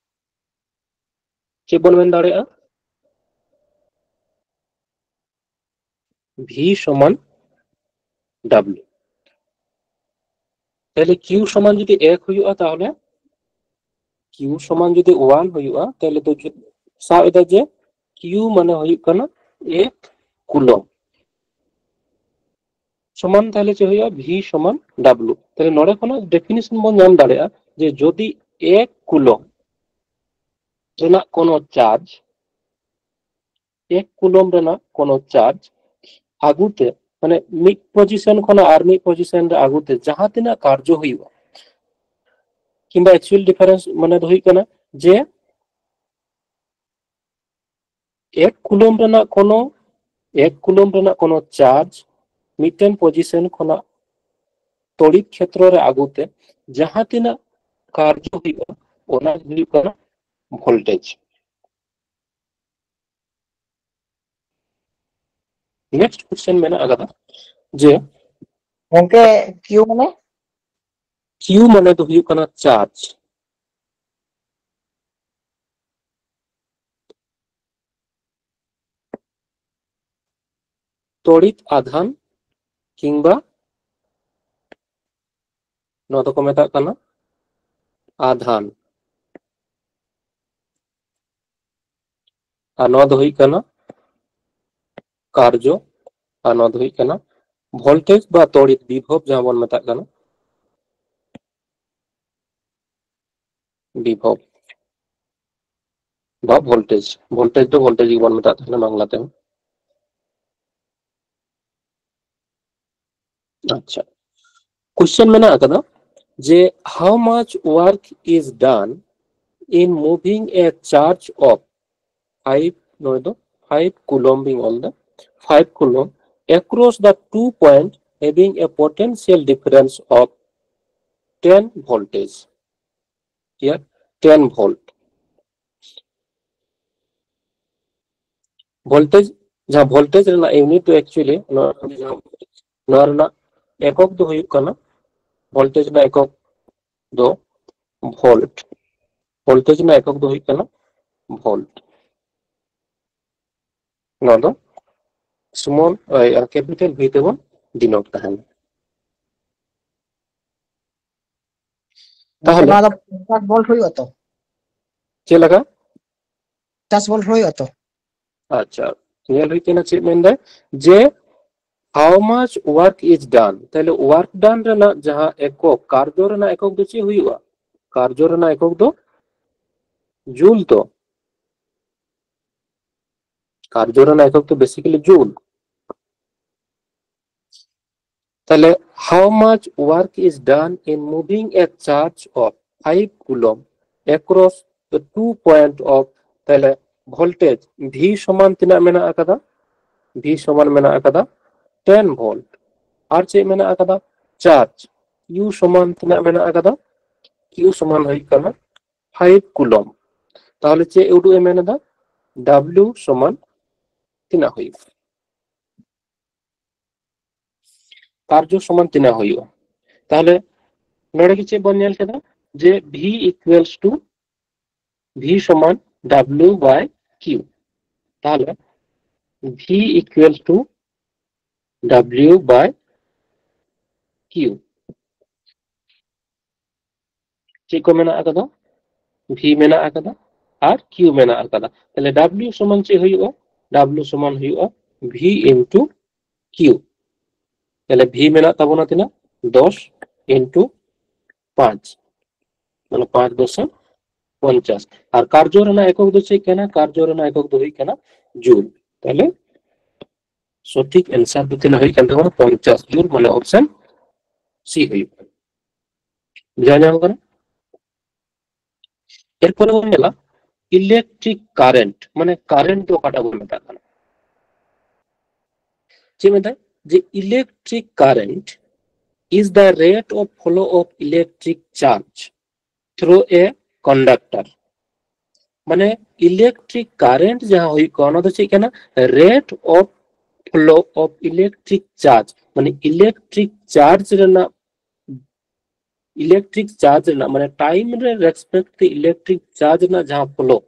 ᱪᱮᱫ ᱵᱚᱱ ᱢᱮᱱ ᱫᱟᱲᱮᱭᱟᱜᱼᱟ? V ᱥᱚᱢᱟᱱ W᱾ ᱛᱟᱦᱞᱮ Q ᱥᱚᱢᱟᱱ ᱡᱩᱫᱤ ᱮᱠ ᱦᱩᱭᱩᱜᱼᱟ, ᱛᱟᱦᱚᱞᱮ Q ᱥᱚᱢᱟᱱ ᱡᱩᱫᱤ ᱳᱣᱟᱱ ᱦᱩᱭᱩᱜᱼᱟ, ᱛᱟᱦᱞᱮ ᱫᱚ ᱪᱮᱫ ᱥᱟᱵ ᱮᱫᱟ? ᱡᱮ Q ᱢᱟᱱᱮ ᱦᱩᱭᱩᱜ ᱠᱟᱱᱟ ᱮᱠ ᱠᱩᱞᱚᱢ᱾ ᱥᱚᱢᱟᱱ ᱛᱟᱦᱞᱮ ᱪᱮᱫ ᱦᱩᱭᱩᱜᱼᱟ? V ᱥᱚᱢᱟᱱ W᱾ ᱛᱟᱦᱞᱮ ᱱᱚᱰᱮ ᱠᱷᱚᱱᱟᱜ ᱰᱮᱯᱷᱤᱱᱮᱥᱚᱱ ᱵᱚᱱ ᱧᱟᱢ ᱫᱟᱲᱮᱭᱟᱜᱼᱟ ᱡᱮ ᱡᱩᱫᱤ ᱮᱠ ᱠᱩᱞᱚᱢ ᱨᱮᱱᱟᱜ ᱠᱳᱱᱳ ᱪᱟᱨᱡᱽ, ᱮᱠ ᱠᱩᱞᱚᱢ ᱨᱮᱱᱟᱜ ᱠᱳᱱᱳ ᱪᱟᱨᱡᱽ ᱟᱹᱜᱩᱛᱮ, ᱢᱟᱱᱮ ᱢᱤᱫ ᱯᱚᱡᱤᱥᱚᱱ ᱠᱷᱚᱱᱟᱜ ᱟᱨ ᱢᱤᱫ ᱯᱚᱡᱤᱥᱚᱱ ᱨᱮ ᱟᱹᱜᱩᱛᱮ ᱡᱟᱦᱟᱸ ᱛᱤᱱᱟᱹᱜ ᱠᱟᱨᱡᱚ ᱦᱩᱭᱩᱜᱼᱟ, ᱠᱤᱝᱵᱟ ᱮᱠᱪᱩᱭᱟᱞ ᱰᱤᱯᱷᱟᱨᱮᱱᱥ ᱢᱟᱱᱮ ᱫᱚ ᱦᱩᱭᱩᱜ ᱠᱟᱱᱟ ᱡᱮ ᱮᱠ ᱠᱩᱞᱚᱢ ᱨᱮᱱᱟᱜ ᱠᱳᱱᱳ ᱮᱠ ᱠᱩᱞᱚᱢ ᱨᱮᱱᱟᱜ ᱠᱳᱱᱳ ᱪᱟᱨᱡᱽ ᱢᱤᱫᱴᱮᱱ ᱯᱚᱡᱤᱥᱚᱱ ᱠᱷᱚᱱᱟᱜ ᱛᱚᱲᱤᱛ ᱠᱷᱮᱛᱨᱚ ᱨᱮ ᱟᱹᱜᱩᱛᱮ ᱡᱟᱦᱟᱸ ᱛᱤᱱᱟᱹᱜ ᱠᱟᱨᱡᱚ ᱦᱩᱭᱩᱜᱼᱟ, ᱚᱱᱟ ᱜᱮ ᱦᱩᱭᱩᱜ ᱠᱟᱱᱟ ᱵᱷᱳᱞᱴᱮᱡᱽ᱾ ᱱᱮᱠᱥᱴ ᱠᱚᱥᱪᱮᱱ ᱢᱮᱱᱟᱜ ᱟᱠᱟᱫᱟ ᱡᱮ ᱜᱚᱝᱠᱮ, ᱠᱤᱭᱩ ᱢᱟᱱᱮ? ᱠᱤᱭᱩ ᱢᱟᱱᱮ ᱫᱚ ᱦᱩᱭᱩᱜ ᱠᱟᱱᱟ ᱪᱟᱨᱡᱽ᱾ ᱛᱚᱲᱤᱛ ᱟᱫᱷᱟᱱ ᱠᱤᱝᱵᱟ ᱱᱚᱣᱟ ᱫᱚᱠᱚ ᱢᱮᱛᱟᱜ ᱠᱟᱱᱟ ᱟᱫᱷᱟᱱ᱾ ᱟᱨ ᱱᱚᱣᱟ ᱫᱚ ᱦᱩᱭᱩᱜ ᱠᱟᱱᱟ ᱠᱟᱨᱡᱚ, ᱟᱨ ᱱᱚᱣᱟ ᱫᱚ ᱦᱩᱭᱩᱜ ᱠᱟᱱᱟ ᱵᱷᱳᱞᱴᱮᱡᱽ ᱵᱟ ᱛᱚᱲᱤᱛ ᱵᱤᱵᱷᱚᱵ ᱡᱟᱦᱟᱸ ᱵᱚᱱ ᱢᱮᱛᱟᱜ ᱠᱟᱱᱟ ᱵᱤᱵᱷᱚᱵ ᱵᱟ ᱵᱷᱳᱞᱴᱮᱡᱽ᱾ ᱵᱷᱳᱞᱴᱮᱡᱽ ᱫᱚ ᱵᱷᱳᱞᱴᱮᱡᱽ ᱜᱮᱵᱚᱱ ᱢᱮᱛᱟᱜ ᱛᱟᱦᱮᱱᱟ ᱵᱟᱝᱞᱟ ᱛᱮᱦᱚᱸ᱾ ᱟᱪᱪᱷᱟ, ᱠᱚᱥᱪᱮᱱ ᱢᱮᱱᱟᱜ ᱟᱠᱟᱫᱟ ᱡᱮ how much work is done in moving a charge of five, ᱱᱚᱰᱮ ᱫᱚ five coulomb ᱤᱧ ᱚᱞ ᱮᱫᱟ, five coulomb across the two point having a potential difference of ten voltage, here ten volt. Voltage, ᱡᱟᱦᱟᱸ voltage ᱨᱮᱱᱟᱜ unit ᱫᱚ ᱮᱠᱪᱩᱭᱮᱞᱤ ᱱᱚᱣᱟ ᱨᱮᱱᱟᱜ ᱮᱠᱚᱠ ᱫᱚ ᱦᱩᱭᱩᱜ ᱠᱟᱱᱟ, ᱵᱷᱳᱞᱴᱮᱡᱽ ᱨᱮᱱᱟᱜ ᱮᱠᱚᱠ ᱫᱚ ᱵᱷᱳᱞᱴ᱾ ᱵᱷᱳᱞᱴᱮᱡᱽ ᱨᱮᱱᱟᱜ ᱮᱠᱚᱠ ᱫᱚ ᱦᱩᱭᱩᱜ ᱠᱟᱱᱟ ᱵᱷᱳᱞᱴ᱾ ᱱᱚᱣᱟ ᱫᱚ ᱥᱢᱚᱞ ᱠᱮᱯᱤᱴᱟᱞ ᱵᱷᱤ ᱛᱮᱵᱚᱱ ᱰᱤᱱᱳᱴ ᱛᱟᱦᱮᱱᱟ᱾ ᱜᱚᱝᱠᱮ, ᱛᱟᱦᱚᱞᱮ ᱱᱚᱣᱟ ᱫᱚ ᱯᱚᱧᱪᱟᱥ ᱵᱷᱳᱞᱴ ᱦᱩᱭᱩᱜᱼᱟ ᱛᱚ? ᱪᱮᱫ ᱞᱮᱠᱟ? ᱯᱚᱧᱪᱟᱥ ᱵᱷᱳᱞᱴ ᱦᱩᱭᱩᱜᱼᱟ ᱛᱚ? ᱟᱪᱪᱷᱟ, ᱧᱮᱞ ᱦᱩᱭᱩᱜ ᱠᱟᱱᱟ ᱪᱮᱫ ᱢᱮᱱᱫᱟᱭ ᱡᱮ how much work is done, ᱛᱟᱦᱞᱮ work done ᱨᱮᱱᱟᱜ ᱡᱟᱦᱟᱸ ᱮᱠᱚᱠ, ᱠᱟᱨᱡᱚ ᱨᱮᱱᱟᱜ ᱮᱠᱚᱠ ᱫᱚ ᱪᱮᱫ ᱦᱩᱭᱩᱜᱼᱟ? ᱠᱟᱨᱡᱚ ᱨᱮᱱᱟᱜ ᱮᱠᱚᱠ ᱫᱚ ᱡᱩᱞ ᱛᱚ, ᱠᱟᱨᱡᱚ ᱨᱮᱱᱟᱜ ᱮᱠᱚᱠ ᱫᱚ basically ᱡᱩᱞ᱾ ᱛᱟᱦᱞᱮ how much work is done in moving a charge of five coulomb across the two point of, ᱛᱟᱦᱞᱮ voltage V ᱥᱚᱢᱟᱱ ᱛᱤᱱᱟᱹᱜ ᱢᱮᱱᱟᱜ ᱟᱠᱟᱫᱟ? V ᱥᱚᱢᱟᱱ ᱢᱮᱱᱟᱜ ᱟᱠᱟᱫᱟ ten volt᱾ ᱟᱨ ᱪᱮᱫ ᱢᱮᱱᱟᱜ ᱟᱠᱟᱫᱟ? Charge U ᱥᱚᱢᱟᱱ ᱛᱤᱱᱟᱹᱜ ᱢᱮᱱᱟᱜ ᱟᱠᱟᱫᱟ? Q ᱥᱚᱢᱟᱱ ᱦᱩᱭᱩᱜ ᱠᱟᱱᱟ five coulomb᱾ ᱛᱟᱦᱚᱞᱮ ᱪᱮᱫ ᱩᱰᱩᱜ ᱮ ᱢᱮᱱ ᱮᱫᱟ? W ᱥᱚᱢᱟᱱ ᱛᱤᱱᱟᱹᱜ ᱦᱩᱭᱩᱜᱼᱟ? ᱠᱟᱨᱡᱚ ᱥᱚᱢᱟᱱ ᱛᱤᱱᱟᱹᱜ ᱦᱩᱭᱩᱜᱼᱟ? ᱛᱟᱦᱚᱞᱮ ᱱᱚᱰᱮ ᱜᱮ ᱪᱮᱫ ᱵᱚᱱ ᱧᱮᱞ ᱠᱮᱫᱟ? ᱡᱮ V equals to V ᱥᱚᱢᱟᱱ W by Q᱾ ᱛᱟᱦᱚᱞᱮ V equals to W by Q᱾ ᱪᱮᱫ ᱠᱚ ᱢᱮᱱᱟᱜ ᱟᱠᱟᱫᱟ? V ᱢᱮᱱᱟᱜ ᱟᱠᱟᱫᱟ ᱟᱨ Q ᱢᱮᱱᱟᱜ ᱟᱠᱟᱫᱟ᱾ ᱛᱟᱦᱚᱞᱮ W ᱥᱚᱢᱟᱱ ᱪᱮᱫ ᱦᱩᱭᱩᱜᱼᱟ? W ᱥᱚᱢᱟᱱ ᱦᱩᱭᱩᱜᱼᱟ V into Q᱾ ᱛᱟᱦᱚᱞᱮ V ᱢᱮᱱᱟᱜ ᱛᱟᱵᱚᱱᱟ ᱛᱤᱱᱟᱹᱜ? ᱫᱚᱥ into ᱯᱟᱸᱪ, ᱢᱟᱱᱮ ᱯᱟᱸᱪ ᱫᱚᱥᱮ ᱯᱚᱧᱪᱟᱥ᱾ ᱟᱨ ᱠᱟᱨᱡᱚ ᱨᱮᱱᱟᱜ ᱮᱠᱚᱠ ᱫᱚ ᱪᱮᱫ ᱠᱟᱱᱟ? ᱠᱟᱨᱡᱚ ᱨᱮᱱᱟᱜ ᱮᱠᱚᱠ ᱫᱚ ᱦᱩᱭᱩᱜ ᱠᱟᱱᱟ ᱡᱩᱞ᱾ ᱛᱟᱦᱚᱞᱮ ᱥᱚᱴᱷᱤᱠ ᱟᱱᱥᱟᱨ ᱫᱚ ᱛᱤᱱᱟᱹᱜ ᱦᱩᱭᱩᱜ ᱠᱟᱱ ᱛᱟᱵᱚᱱᱟ? ᱯᱚᱧᱪᱟᱥ ᱡᱩᱞ, ᱢᱟᱱᱮ option C ᱦᱩᱭᱩᱜ ᱠᱟᱱᱟ᱾ ᱵᱩᱡᱷᱟᱹᱣ ᱧᱟᱢ ᱠᱟᱱᱟ? ᱮᱨᱯᱚᱨᱮ ᱵᱚᱱ ᱧᱮᱞᱟ electric current, ᱢᱟᱱᱮ current ᱫᱚ ᱚᱠᱟᱴᱟᱜ ᱵᱚᱱ ᱢᱮᱛᱟᱜ ᱠᱟᱱᱟ? ᱪᱮᱫ ᱢᱮᱱᱫᱟᱭ? ᱡᱮ electric current is the rate of flow of electric charge through a conductor᱾ ᱢᱟᱱᱮ electric current ᱡᱟᱦᱟᱸ ᱦᱩᱭᱩᱜ ᱠᱟᱱᱟ, ᱚᱱᱟ ᱫᱚ ᱪᱮᱫ ᱠᱟᱱᱟ? Rate of flow of electric charge, ᱢᱟᱱᱮ electric charge ᱨᱮᱱᱟᱜ, electric charge ᱨᱮᱱᱟᱜ, ᱢᱟᱱᱮ time ᱨᱮ respect ᱛᱮ electric charge ᱨᱮᱱᱟᱜ ᱡᱟᱦᱟᱸ flow,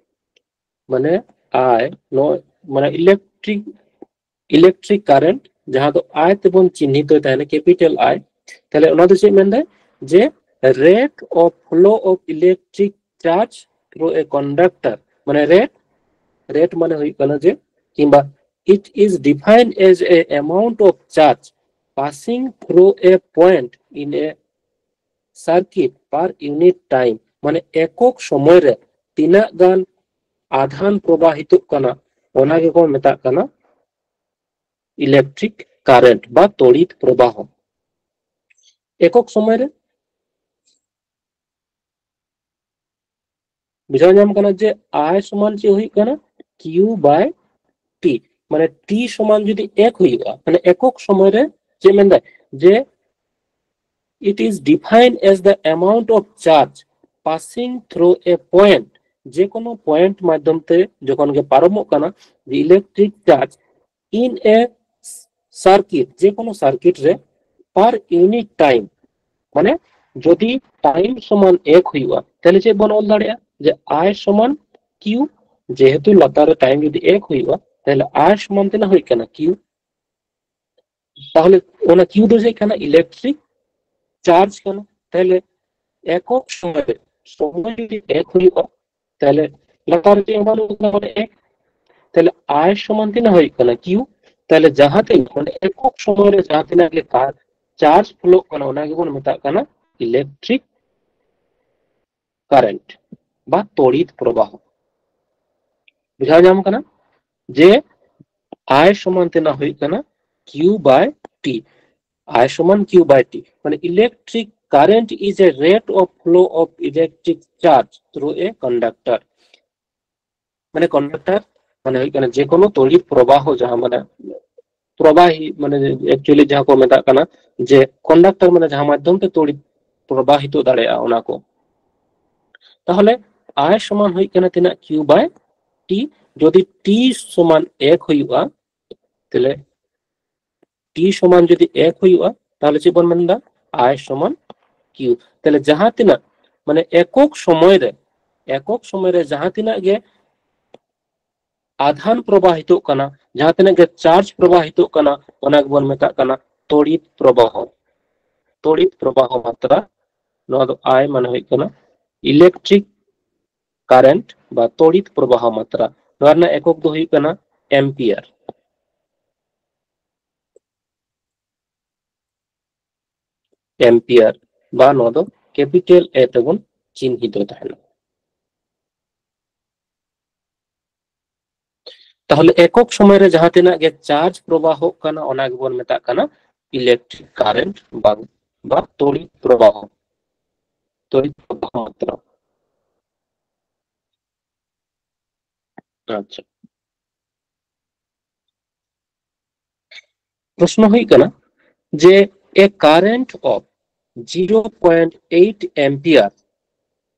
ᱢᱟᱱᱮ I ᱱᱚᱣᱟ, ᱢᱟᱱᱮ electric electric current ᱡᱟᱦᱟᱸ ᱫᱚ I ᱛᱮᱵᱚᱱ ᱪᱤᱱᱦᱤᱛ ᱛᱟᱦᱮᱱᱟ, capital I, ᱛᱟᱦᱞᱮ ᱚᱱᱟ ᱫᱚ ᱪᱮᱫ ᱢᱮᱱᱫᱟᱭ? ᱡᱮ rate of flow of electric charge through a conductor, ᱢᱟᱱᱮ rate, rate ᱢᱟᱱᱮ ᱦᱩᱭᱩᱜ ᱠᱟᱱᱟ ᱡᱮ, ᱠᱤᱝᱵᱟ it is defined as a amount of charge passing through a point in a circuit per unit time, ᱢᱟᱱᱮ ᱮᱠᱚᱠ ᱥᱚᱢᱚᱭ ᱨᱮ ᱛᱤᱱᱟᱹᱜ ᱜᱟᱱ ᱟᱫᱷᱟᱱ ᱯᱨᱚᱵᱟᱦᱤᱛᱚᱜ ᱠᱟᱱᱟ, ᱚᱱᱟ ᱜᱮᱠᱚ ᱢᱮᱛᱟᱜ ᱠᱟᱱᱟ electric current ᱵᱟ ᱛᱚᱲᱤᱛ ᱯᱨᱚᱵᱟᱦᱚ᱾ ᱮᱠᱚᱠ ᱥᱚᱢᱚᱭ ᱨᱮ ᱵᱩᱡᱷᱟᱹᱣ ᱧᱟᱢ ᱠᱟᱱᱟ ᱡᱮ I ᱥᱚᱢᱟᱱ ᱪᱮᱫ ᱦᱩᱭᱩᱜ ᱠᱟᱱᱟ? Q by T, ᱢᱟᱱᱮ T ᱥᱚᱢᱟᱱ ᱡᱩᱫᱤ ᱮᱠ ᱦᱩᱭᱩᱜᱼᱟ, ᱢᱟᱱᱮ ᱮᱠᱚᱠ ᱥᱚᱢᱚᱭ ᱨᱮ ᱪᱮᱫ ᱢᱮᱱᱫᱟᱭ, ᱡᱮ it is defined as the amount of charge passing through a point, ᱡᱮ ᱠᱳᱱᱳ ᱯᱚᱭᱮᱱᱴ ᱢᱟᱫᱽᱫᱷᱚᱢ ᱛᱮ ᱡᱚᱠᱷᱚᱱ ᱜᱮ ᱯᱟᱨᱚᱢᱚᱜ ᱠᱟᱱᱟ, the electric charge in a circuit, ᱡᱮ ᱠᱳᱱᱳ ᱥᱟᱨᱠᱤᱴ ᱨᱮ per unit time, ᱢᱟᱱᱮ ᱡᱩᱫᱤ ᱴᱟᱭᱤᱢ ᱥᱚᱢᱟᱱ ᱮᱠ ᱦᱩᱭᱩᱜᱼᱟ, ᱛᱟᱦᱞᱮ ᱪᱮᱫ ᱵᱚᱱ ᱚᱞ ᱫᱟᱲᱮᱭᱟᱜᱼᱟ, ᱡᱮ I ᱥᱚᱢᱟᱱ Q, ᱡᱮᱦᱮᱛᱩ ᱞᱟᱛᱟᱨ ᱨᱮ ᱴᱟᱭᱤᱢ ᱡᱩᱫᱤ ᱮᱠ ᱦᱩᱭᱩᱜᱼᱟ, ᱛᱟᱦᱞᱮ I ᱥᱚᱢᱟᱱ ᱛᱤᱱᱟᱹᱜ ᱦᱩᱭᱩᱜ ᱠᱟᱱᱟ? Q᱾ ᱛᱟᱦᱞᱮ ᱚᱱᱟ Q ᱫᱚ ᱪᱮᱫ ᱠᱟᱱᱟ? ᱤᱞᱮᱠᱴᱨᱤᱠ ᱪᱟᱨᱡᱽ ᱠᱟᱱᱟ᱾ ᱛᱟᱦᱞᱮ ᱮᱠᱚᱠ ᱥᱚᱢᱚᱭ ᱨᱮ, ᱥᱚᱢᱚᱭ ᱡᱩᱫᱤ ᱮᱠ ᱦᱩᱭᱩᱜᱼᱟ, ᱛᱟᱦᱞᱮ ᱞᱟᱛᱟᱨ ᱨᱮ ᱪᱮᱫ ᱦᱚᱸ ᱵᱟᱹᱱᱩᱜ ᱠᱟᱫᱟ, ᱢᱟᱱᱮ ᱮᱠ᱾ ᱛᱟᱦᱞᱮ I ᱥᱚᱢᱟᱱ ᱛᱤᱱᱟᱹᱜ ᱦᱩᱭᱩᱜ ᱠᱟᱱᱟ? Q᱾ ᱛᱟᱦᱞᱮ ᱡᱟᱦᱟᱸ ᱛᱤᱱᱟᱹᱜ, ᱢᱟᱱᱮ ᱮᱠᱚᱠ ᱥᱚᱢᱚᱭ ᱨᱮ ᱡᱟᱦᱟᱸ ᱛᱤᱱᱟᱹᱜ ᱜᱮ ᱪᱟᱨᱡᱽ ᱯᱷᱞᱳᱜ ᱠᱟᱱᱟ, ᱚᱱᱟ ᱜᱮᱵᱚᱱ ᱢᱮᱛᱟᱜ ᱠᱟᱱᱟ ᱤᱞᱮᱠᱴᱨᱤᱠ ᱠᱟᱨᱮᱱᱴ ᱵᱟ ᱛᱚᱲᱤᱛ ᱯᱨᱚᱵᱟᱦᱚ᱾ ᱵᱩᱡᱷᱟᱹᱣ ᱧᱟᱢ ᱠᱟᱱᱟ ᱡᱮ I ᱥᱚᱢᱟᱱ ᱛᱤᱱᱟᱹᱜ ᱦᱩᱭᱩᱜ ᱠᱟᱱᱟ? Q by T᱾ I ᱥᱚᱢᱟᱱ Q by T, ᱢᱟᱱᱮ electric current is a rate of flow of electric charge through a conductor. ᱢᱟᱱᱮ ᱠᱚᱱᱰᱟᱠᱴᱟᱨ ᱢᱟᱱᱮ ᱦᱩᱭᱩᱜ ᱠᱟᱱᱟ ᱡᱮ ᱠᱳᱱᱳ ᱛᱚᱲᱤᱛ ᱯᱨᱚᱵᱟᱦᱚ, ᱡᱟᱦᱟᱸ ᱢᱟᱱᱮ ᱯᱨᱚᱵᱟᱦᱤ, ᱢᱟᱱᱮ actually ᱡᱟᱦᱟᱸ ᱠᱚ ᱢᱮᱛᱟᱜ ᱠᱟᱱᱟ ᱡᱮ ᱠᱚᱱᱰᱟᱠᱴᱟᱨ, ᱢᱟᱱᱮ ᱡᱟᱦᱟᱸ ᱢᱟᱫᱽᱫᱷᱚᱢ ᱛᱮ ᱛᱚᱲᱤᱛ ᱯᱨᱚᱵᱟᱦᱤᱛᱚ ᱫᱟᱲᱮᱭᱟᱜᱼᱟ ᱚᱱᱟ ᱠᱚ᱾ ᱛᱟᱦᱚᱞᱮ I ᱥᱚᱢᱟᱱ ᱦᱩᱭᱩᱜ ᱠᱟᱱᱟ ᱛᱤᱱᱟᱹᱜ? Q by T᱾ ᱡᱩᱫᱤ T ᱥᱚᱢᱟᱱ ᱮᱠ ᱦᱩᱭᱩᱜᱼᱟ, ᱛᱟᱦᱞᱮ T ᱥᱚᱢᱟᱱ ᱡᱩᱫᱤ ᱮᱠ ᱦᱩᱭᱩᱜᱼᱟ, ᱛᱟᱦᱞᱮ ᱪᱮᱫ ᱵᱚᱱ ᱢᱮᱱᱫᱟ? I ᱥᱚᱢᱟᱱ Q᱾ ᱛᱟᱦᱞᱮ ᱡᱟᱦᱟᱸ ᱛᱤᱱᱟᱹᱜ, ᱢᱟᱱᱮ ᱮᱠᱚᱠ ᱥᱚᱢᱚᱭ ᱨᱮ, ᱮᱠᱚᱠ ᱥᱚᱢᱚᱭ ᱨᱮ ᱡᱟᱦᱟᱸ ᱛᱤᱱᱟᱹᱜ ᱜᱮ ᱟᱫᱷᱟᱱ ᱯᱨᱚᱵᱟᱦᱤᱛᱚᱜ ᱠᱟᱱᱟ, ᱡᱟᱦᱟᱸ ᱛᱤᱱᱟᱹᱜ ᱜᱮ ᱪᱟᱨᱡᱽ ᱯᱨᱚᱵᱟᱦᱤᱛᱚᱜ ᱠᱟᱱᱟ, ᱚᱱᱟ ᱜᱮᱵᱚᱱ ᱢᱮᱛᱟᱜ ᱠᱟᱱᱟ ᱛᱚᱲᱤᱛ ᱯᱨᱚᱵᱟᱦᱚ᱾ ᱛᱚᱲᱤᱛ ᱯᱨᱚᱵᱟᱦᱚ ᱢᱟᱛᱨᱟ, ᱱᱚᱣᱟ ᱫᱚ I ᱢᱟᱱᱮ ᱦᱩᱭᱩᱜ ᱠᱟᱱᱟ ᱤᱞᱮᱠᱴᱨᱤᱠ ᱠᱟᱨᱮᱱᱴ ᱵᱟ ᱛᱚᱲᱤᱛ ᱯᱨᱚᱵᱟᱦᱚ ᱢᱟᱛᱨᱟ᱾ ᱱᱚᱣᱟ ᱨᱮᱱᱟᱜ ᱮᱠᱚᱠ ᱫᱚ ᱦᱩᱭᱩᱜ ᱠᱟᱱᱟ ᱮᱢᱯᱤᱭᱟᱨ᱾ ᱮᱢᱯᱤᱭᱟᱨ, ᱵᱟ ᱱᱚᱣᱟ ᱫᱚ ᱠᱮᱯᱤᱴᱟᱞ A ᱛᱮᱵᱚᱱ ᱪᱤᱱᱦᱤᱛ ᱛᱟᱦᱮᱱᱟ᱾ ᱛᱟᱦᱚᱞᱮ ᱮᱠᱚᱠ ᱥᱚᱢᱚᱭ ᱨᱮ ᱡᱟᱦᱟᱸ ᱛᱤᱱᱟᱹᱜ ᱜᱮ ᱪᱟᱨᱡᱽ ᱯᱨᱚᱵᱟᱦᱚᱜ ᱠᱟᱱᱟ, ᱚᱱᱟ ᱜᱮᱵᱚᱱ ᱢᱮᱛᱟᱜ ᱠᱟᱱᱟ ᱤᱞᱮᱠᱴᱨᱤᱠ ᱠᱟᱨᱮᱱᱴ ᱵᱟ, ᱵᱟ ᱛᱚᱲᱤᱛ ᱯᱨᱚᱵᱟᱦᱚ, ᱛᱚᱲᱤᱛ ᱯᱨᱚᱵᱟᱦᱚ ᱢᱟᱛᱨᱟ᱾ ᱟᱪᱪᱷᱟ, ᱯᱨᱚᱥᱱᱚ ᱦᱩᱭᱩᱜ ᱠᱟᱱᱟ ᱡᱮ a current of zero point eight ampere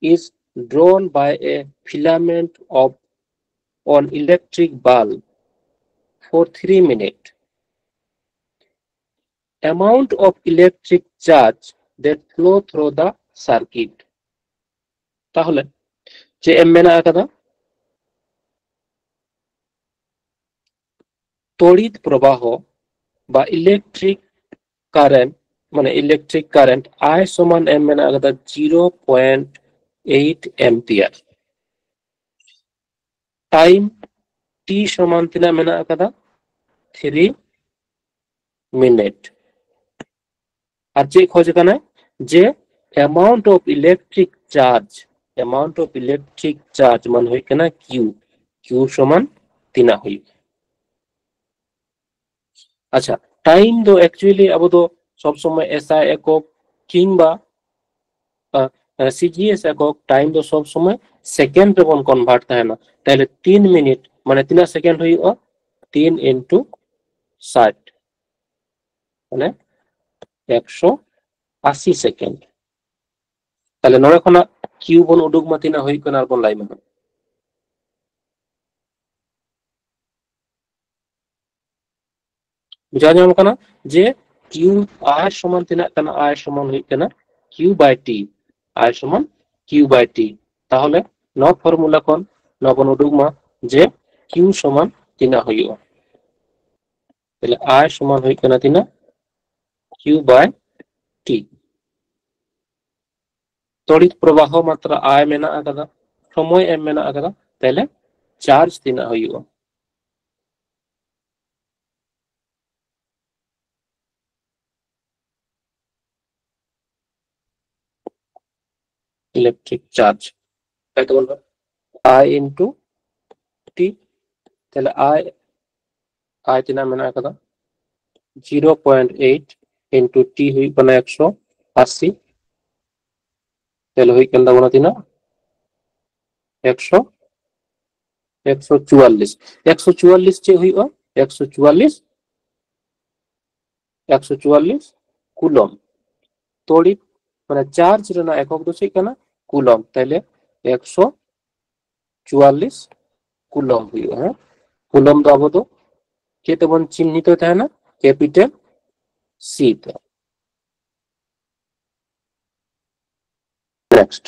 is drawn by a filament of an electric bulb for three minutes. Amount of electric charge that flow through the circuit. ᱛᱟᱦᱚᱞᱮ ᱪᱮᱫ ᱮᱢ ᱢᱮᱱᱟᱜ ᱟᱠᱟᱫᱟ? ᱛᱚᱲᱤᱛ ᱯᱨᱚᱵᱟᱦᱚ ᱵᱟ electric current, ᱢᱟᱱᱮ electric current I ᱥᱚᱢᱟᱱ ᱮᱢ ᱢᱮᱱᱟᱜ ᱟᱠᱟᱫᱟ zero point eight ampere. Time T ᱥᱚᱢᱟᱱ ᱛᱤᱱᱟᱹᱜ ᱢᱮᱱᱟᱜ ᱟᱠᱟᱫᱟ? Three minute. ᱟᱨ ᱪᱮᱫ ᱠᱷᱚᱡ ᱠᱟᱱᱟ? ᱡᱮ amount of electric charge, amount of electric charge ᱢᱟᱱᱮ ᱦᱩᱭᱩᱜ ᱠᱟᱱᱟ Q, Q ᱥᱚᱢᱟᱱ ᱛᱤᱱᱟᱹᱜ ᱦᱩᱭᱩᱜᱼᱟ? ᱟᱪᱪᱷᱟ, time ᱫᱚ actually ᱟᱵᱚ ᱫᱚ ᱥᱚᱵ ᱥᱚᱢᱚᱭ S I ᱮᱠᱚᱠ ᱠᱤᱝᱵᱟ ᱥᱤ ᱡᱤ ᱮᱥ ᱮᱠᱚᱠ time ᱫᱚ ᱥᱚᱵ ᱥᱚᱢᱚᱭ second ᱨᱮᱵᱚᱱ convert ᱛᱟᱦᱮᱱᱟ᱾ ᱛᱟᱦᱞᱮ ᱛᱤᱱ ᱢᱤᱱᱤᱴ ᱢᱟᱱᱮ ᱛᱤᱱᱟᱹᱜ second ᱦᱩᱭᱩᱜᱼᱟ? ᱛᱤᱱ into ᱥᱟᱴ, ᱢᱟᱱᱮ ᱮᱠᱥᱚ ᱟᱥᱤ second. ᱛᱟᱦᱞᱮ ᱱᱚᱰᱮ ᱠᱷᱚᱱᱟᱜ Q ᱵᱚᱱ ᱩᱰᱩᱠ ᱢᱟ, ᱛᱤᱱᱟᱹᱜ ᱦᱩᱭᱩᱜ ᱠᱟᱱᱟ ᱟᱨ ᱵᱚᱱ ᱞᱟᱹᱭ ᱢᱟ᱾ ᱵᱩᱡᱷᱟᱹᱣ ᱧᱟᱢ ᱠᱟᱱᱟ ᱡᱮ Q, I ᱥᱚᱢᱟᱱ ᱛᱤᱱᱟᱹᱜ ᱠᱟᱱᱟ? I ᱥᱚᱢᱟᱱ ᱦᱩᱭᱩᱜ ᱠᱟᱱᱟ Q by T, I ᱥᱚᱢᱟᱱ Q by T. ᱛᱟᱦᱚᱞᱮ ᱱᱚᱣᱟ formula ᱠᱷᱚᱱ ᱱᱚᱣᱟ ᱵᱚᱱ ᱩᱰᱩᱠ ᱢᱟ ᱡᱮ Q ᱥᱚᱢᱟᱱ ᱛᱤᱱᱟᱹᱜ ᱦᱩᱭᱩᱜᱼᱟ᱾ ᱛᱟᱦᱞᱮ I ᱥᱚᱢᱟᱱ ᱦᱩᱭᱩᱜ ᱠᱟᱱᱟ ᱛᱤᱱᱟᱹᱜ? Q by T. ᱛᱚᱲᱤᱛ ᱯᱨᱚᱵᱟᱦᱚ ᱢᱟᱛᱨᱟ I ᱢᱮᱱᱟᱜ ᱟᱠᱟᱫᱟ, ᱥᱚᱢᱚᱭ M ᱢᱮᱱᱟᱜ ᱟᱠᱟᱫᱟ, ᱛᱟᱦᱞᱮ charge ᱛᱤᱱᱟᱹᱜ ᱦᱩᱭᱩᱜᱼᱟ? Electric charge, ᱛᱟᱭ ᱛᱟᱵᱚᱱ ᱯᱮ, I into T. ᱛᱟᱦᱞᱮ I, I ᱛᱤᱱᱟᱹᱜ ᱢᱮᱱᱟᱜ ᱟᱠᱟᱫᱟ? Zero point eight into T ᱦᱩᱭᱩᱜ ᱠᱟᱱᱟ ᱮᱠᱥᱚ ᱟᱥᱤ. ᱛᱟᱦᱞᱮ ᱦᱩᱭᱩᱜ ᱠᱟᱱ ᱛᱟᱵᱚᱱᱟ ᱛᱤᱱᱟᱹᱜ? ᱮᱠᱥᱚ, ᱮᱠᱥᱚ ᱪᱩᱣᱟᱞᱞᱤᱥ᱾ ᱮᱠᱥᱚ ᱪᱩᱣᱟᱞᱞᱤᱥ ᱪᱮᱫ ᱦᱩᱭᱩᱜᱼᱟ? ᱮᱠᱥᱚ ᱪᱩᱣᱟᱞᱞᱤᱥ, ᱮᱠᱥᱚ ᱪᱩᱣᱟᱞᱞᱤᱥ ᱠᱩᱞᱚᱢ᱾ ᱛᱚᱲᱤᱛ ᱢᱟᱱᱮ ᱪᱟᱨᱡᱽ ᱨᱮᱱᱟᱜ ᱮᱠᱚᱠ ᱫᱚ ᱪᱮᱫ ᱠᱟᱱᱟ? ᱠᱩᱞᱚᱢ᱾ ᱛᱟᱦᱞᱮ ᱮᱠᱥᱚ ᱪᱩᱣᱟᱞᱞᱤᱥ ᱠᱩᱞᱚᱢ ᱦᱩᱭᱩᱜᱼᱟ᱾ ᱦᱮᱸ, ᱠᱩᱞᱚᱢ ᱫᱚ ᱟᱵᱚ ᱫᱚ ᱪᱮᱫ ᱛᱮᱵᱚᱱ ᱪᱤᱱᱦᱤᱛᱚ ᱛᱟᱦᱮᱱᱟ? ᱠᱮᱯᱤᱴᱟᱞ ᱥᱤ ᱛᱮ᱾ Next.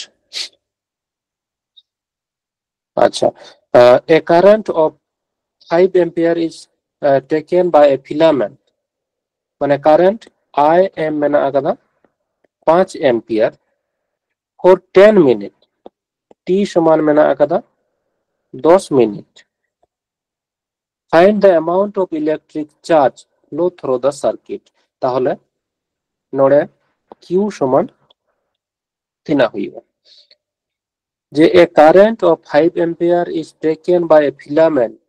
ᱟᱪᱪᱷᱟ, uh, a current of five ampere is uh, taken by a filament. ᱢᱟᱱᱮ current I M ᱢᱮᱱᱟᱜ ᱟᱠᱟᱫᱟ ᱯᱟᱸᱪ ampere for ten minute, T ᱥᱚᱢᱟᱱ ᱢᱮᱱᱟᱜ ᱟᱠᱟᱫᱟ ᱫᱚᱥ minute. Find the amount of electric charge flow through the circuit. ᱛᱟᱦᱚᱞᱮ ᱱᱚᱰᱮ ᱠᱤᱭᱩ ᱥᱚᱢᱟᱱ ᱛᱤᱱᱟᱹᱜ ᱦᱩᱭᱩᱜᱼᱟ? ᱡᱮ a current of five ampere is taken by a filament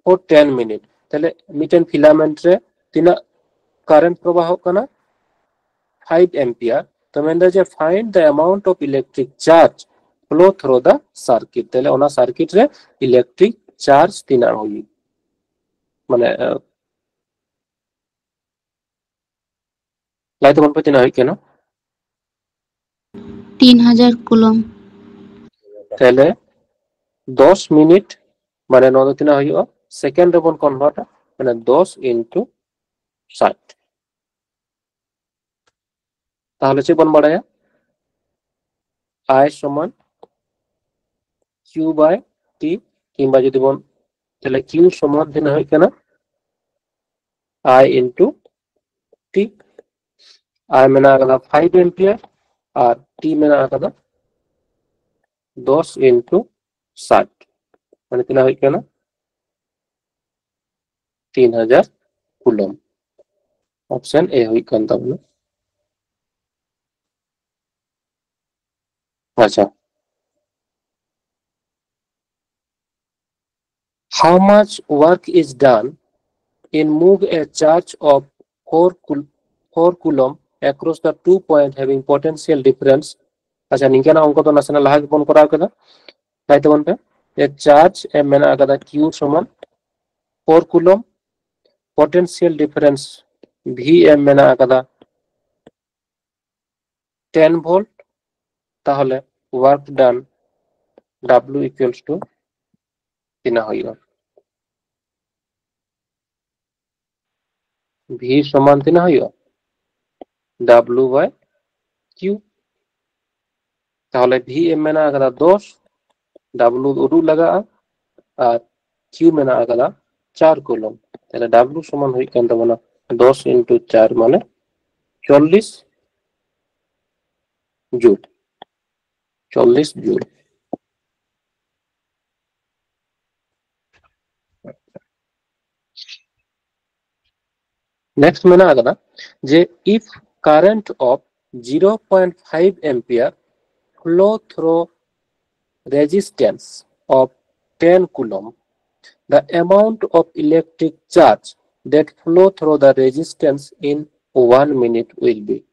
for ten minute. ᱛᱟᱦᱞᱮ ᱢᱤᱫᱴᱮᱱ ᱯᱷᱤᱞᱟᱢᱮᱱᱴ ᱨᱮ ᱛᱤᱱᱟᱹᱜ ᱠᱟᱨᱮᱱᱴ ᱯᱨᱚᱵᱟᱦᱚᱜ ᱠᱟᱱᱟ? ᱯᱷᱟᱭᱤᱵᱷ ᱮᱢᱯᱤᱭᱟᱨ᱾ ᱛᱚ ᱢᱮᱱᱫᱟ ᱡᱮ find the amount of electric charge flow through the circuit. ᱛᱟᱦᱞᱮ ᱚᱱᱟ ᱥᱟᱨᱠᱤᱴ ᱨᱮ ᱤᱞᱮᱠᱴᱨᱤᱠ ᱪᱟᱨᱡᱽ ᱛᱤᱱᱟᱹᱜ ᱦᱩᱭᱩᱜ, ᱢᱟᱱᱮ ᱞᱟᱹᱭ ᱛᱟᱵᱚᱱ ᱯᱮ ᱛᱤᱱᱟᱹᱜ ᱦᱩᱭᱩᱜ ᱠᱟᱱᱟ? ᱛᱤᱱ ᱦᱟᱡᱟᱨ ᱠᱩᱞᱚᱢ᱾ ᱛᱟᱦᱞᱮ ᱫᱚᱥ ᱢᱤᱱᱤᱴ, ᱢᱟᱱᱮ ᱱᱚᱣᱟ ᱫᱚ ᱛᱤᱱᱟᱹᱜ ᱦᱩᱭᱩᱜᱼᱟ? ᱥᱮᱠᱮᱱᱰ ᱨᱮᱵᱚᱱ ᱠᱚᱱᱵᱷᱟᱨᱴᱟ, ᱢᱟᱱᱮ ᱫᱚᱥ ᱤᱱᱴᱩ ᱥᱟᱴ᱾ ᱛᱟᱦᱞᱮ ᱪᱮᱫ ᱵᱚᱱ ᱵᱟᱲᱟᱭᱟ? I ᱥᱚᱢᱟᱱ Q by T, ᱠᱤᱝᱵᱟ ᱡᱩᱫᱤ ᱵᱚᱱ, ᱛᱟᱦᱞᱮ Q ᱥᱚᱢᱟᱱ ᱛᱤᱱᱟᱹᱜ ᱦᱩᱭᱩᱜ ᱠᱟᱱᱟ? I into T. I ᱢᱮᱱᱟᱜ ᱟᱠᱟᱫᱟ ᱯᱷᱟᱭᱤᱵᱷ ᱮᱢᱯᱤᱭᱟᱨ ᱟᱨ T ᱢᱮᱱᱟᱜ ᱟᱠᱟᱫᱟ ᱫᱚᱥ ᱤᱱᱴᱩ ᱥᱟᱴ, ᱢᱟᱱᱮ ᱛᱤᱱᱟᱹᱜ ᱦᱩᱭᱩᱜ ᱠᱟᱱᱟ? ᱛᱤᱱ ᱦᱟᱡᱟᱨ ᱠᱩᱞᱚᱢ᱾ ᱚᱯᱥᱮᱱ A ᱦᱩᱭᱩᱜ ᱠᱟᱱ ᱛᱟᱵᱚᱱᱟ᱾ ᱟᱪᱪᱷᱟ, how much work is done in move a charge of four coul-, four coulomb across the two point having potential difference? ᱟᱪᱪᱷᱟ, ᱱᱤᱝᱠᱟᱹᱱᱟᱜ ᱚᱝᱠᱚ ᱫᱚ ᱱᱟᱥᱮᱱᱟᱜ ᱞᱟᱦᱟ ᱜᱮᱵᱚᱱ ᱠᱚᱨᱟᱣ ᱠᱮᱫᱟ, ᱞᱟᱹᱭ ᱛᱟᱵᱚᱱ ᱯᱮ᱾ ᱡᱮ charge M ᱢᱮᱱᱟᱜ ᱟᱠᱟᱫᱟ Q ᱥᱚᱢᱟᱱ four coulomb, potential difference V M ᱢᱮᱱᱟᱜ ᱟᱠᱟᱫᱟ ten volt, ᱛᱟᱦᱚᱞᱮ work done W equals to ᱛᱤᱱᱟᱹᱜ ᱦᱩᱭᱩᱜᱼᱟ? V ᱥᱚᱢᱟᱱ ᱛᱤᱱᱟᱹᱜ ᱦᱩᱭᱩᱜᱼᱟ? W by Q᱾ ᱛᱟᱦᱚᱞᱮ V M ᱢᱮᱱᱟᱜ ᱟᱠᱟᱫᱟ ᱫᱚᱥ, W ᱩᱰᱩᱠ ᱞᱟᱜᱟᱜᱼᱟ, ᱟᱨ Q ᱢᱮᱱᱟᱜ ᱟᱠᱟᱫᱟ ᱪᱟᱨ coulomb᱾ ᱛᱟᱦᱚᱞᱮ W ᱥᱚᱢᱟᱱ ᱦᱩᱭᱩᱜ ᱠᱟᱱ ᱛᱟᱵᱚᱱᱟ ᱫᱚᱥ into ᱪᱟᱨ, ᱢᱟᱱᱮ ᱪᱚᱞᱞᱤᱥ joule, ᱪᱚᱞᱞᱤᱥ joule᱾ Next ᱢᱮᱱᱟᱜ ᱟᱠᱟᱫᱟ ᱡᱮ, if current of zero point five ampere flow through resistance of ten coulomb, the amount of electric charge that flow through the resistance in one minute will be.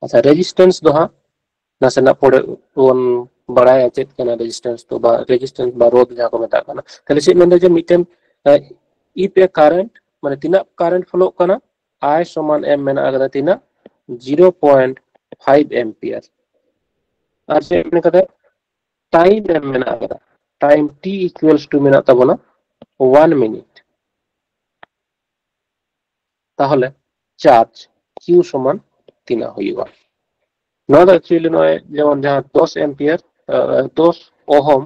ᱟᱪᱪᱷᱟ, resistance ᱫᱚ ᱦᱟᱸᱜ ᱱᱟᱥᱮᱱᱟᱜ ᱯᱚᱨᱮ ᱵᱚᱱ ᱵᱟᱲᱟᱭᱟ ᱪᱮᱫ ᱠᱟᱱᱟ resistance ᱫᱚ, ᱵᱟ resistance ᱵᱟ ᱨᱳᱫᱷ ᱡᱟᱦᱟᱸ ᱠᱚ ᱢᱮᱛᱟᱜ ᱠᱟᱱᱟ᱾ ᱛᱟᱦᱞᱮ ᱪᱮᱫ ᱢᱮᱱᱫᱟ ᱡᱮ ᱢᱤᱫᱴᱮᱱ, ᱮ, if a current, ᱢᱟᱱᱮ ᱛᱤᱱᱟᱹᱜ current flowᱜ ᱠᱟᱱᱟ, I ᱥᱚᱢᱟᱱ M ᱢᱮᱱᱟᱜ ᱟᱠᱟᱫᱟ ᱛᱤᱱᱟᱹᱜ? Zero point five ampere᱾ ᱟᱨ ᱪᱮᱫ ᱢᱮᱱ ᱠᱟᱫᱟ? Time M ᱢᱮᱱᱟᱜ ᱟᱠᱟᱫᱟ, time T equals to ᱢᱮᱱᱟᱜ ᱛᱟᱵᱚᱱᱟ one minute᱾ ᱛᱟᱦᱚᱞᱮ charge Q ᱥᱚᱢᱟᱱ ᱛᱤᱱᱟᱹᱜ ᱦᱩᱭᱩᱜᱼᱟ? ᱱᱚᱣᱟ ᱫᱚ actually ᱱᱚᱜᱼᱚᱭ ᱡᱮᱢᱚᱱ ᱡᱟᱦᱟᱸ ᱫᱚᱥ ampere, ᱟᱸ, ᱫᱚᱥ ᱳᱦᱚᱢ,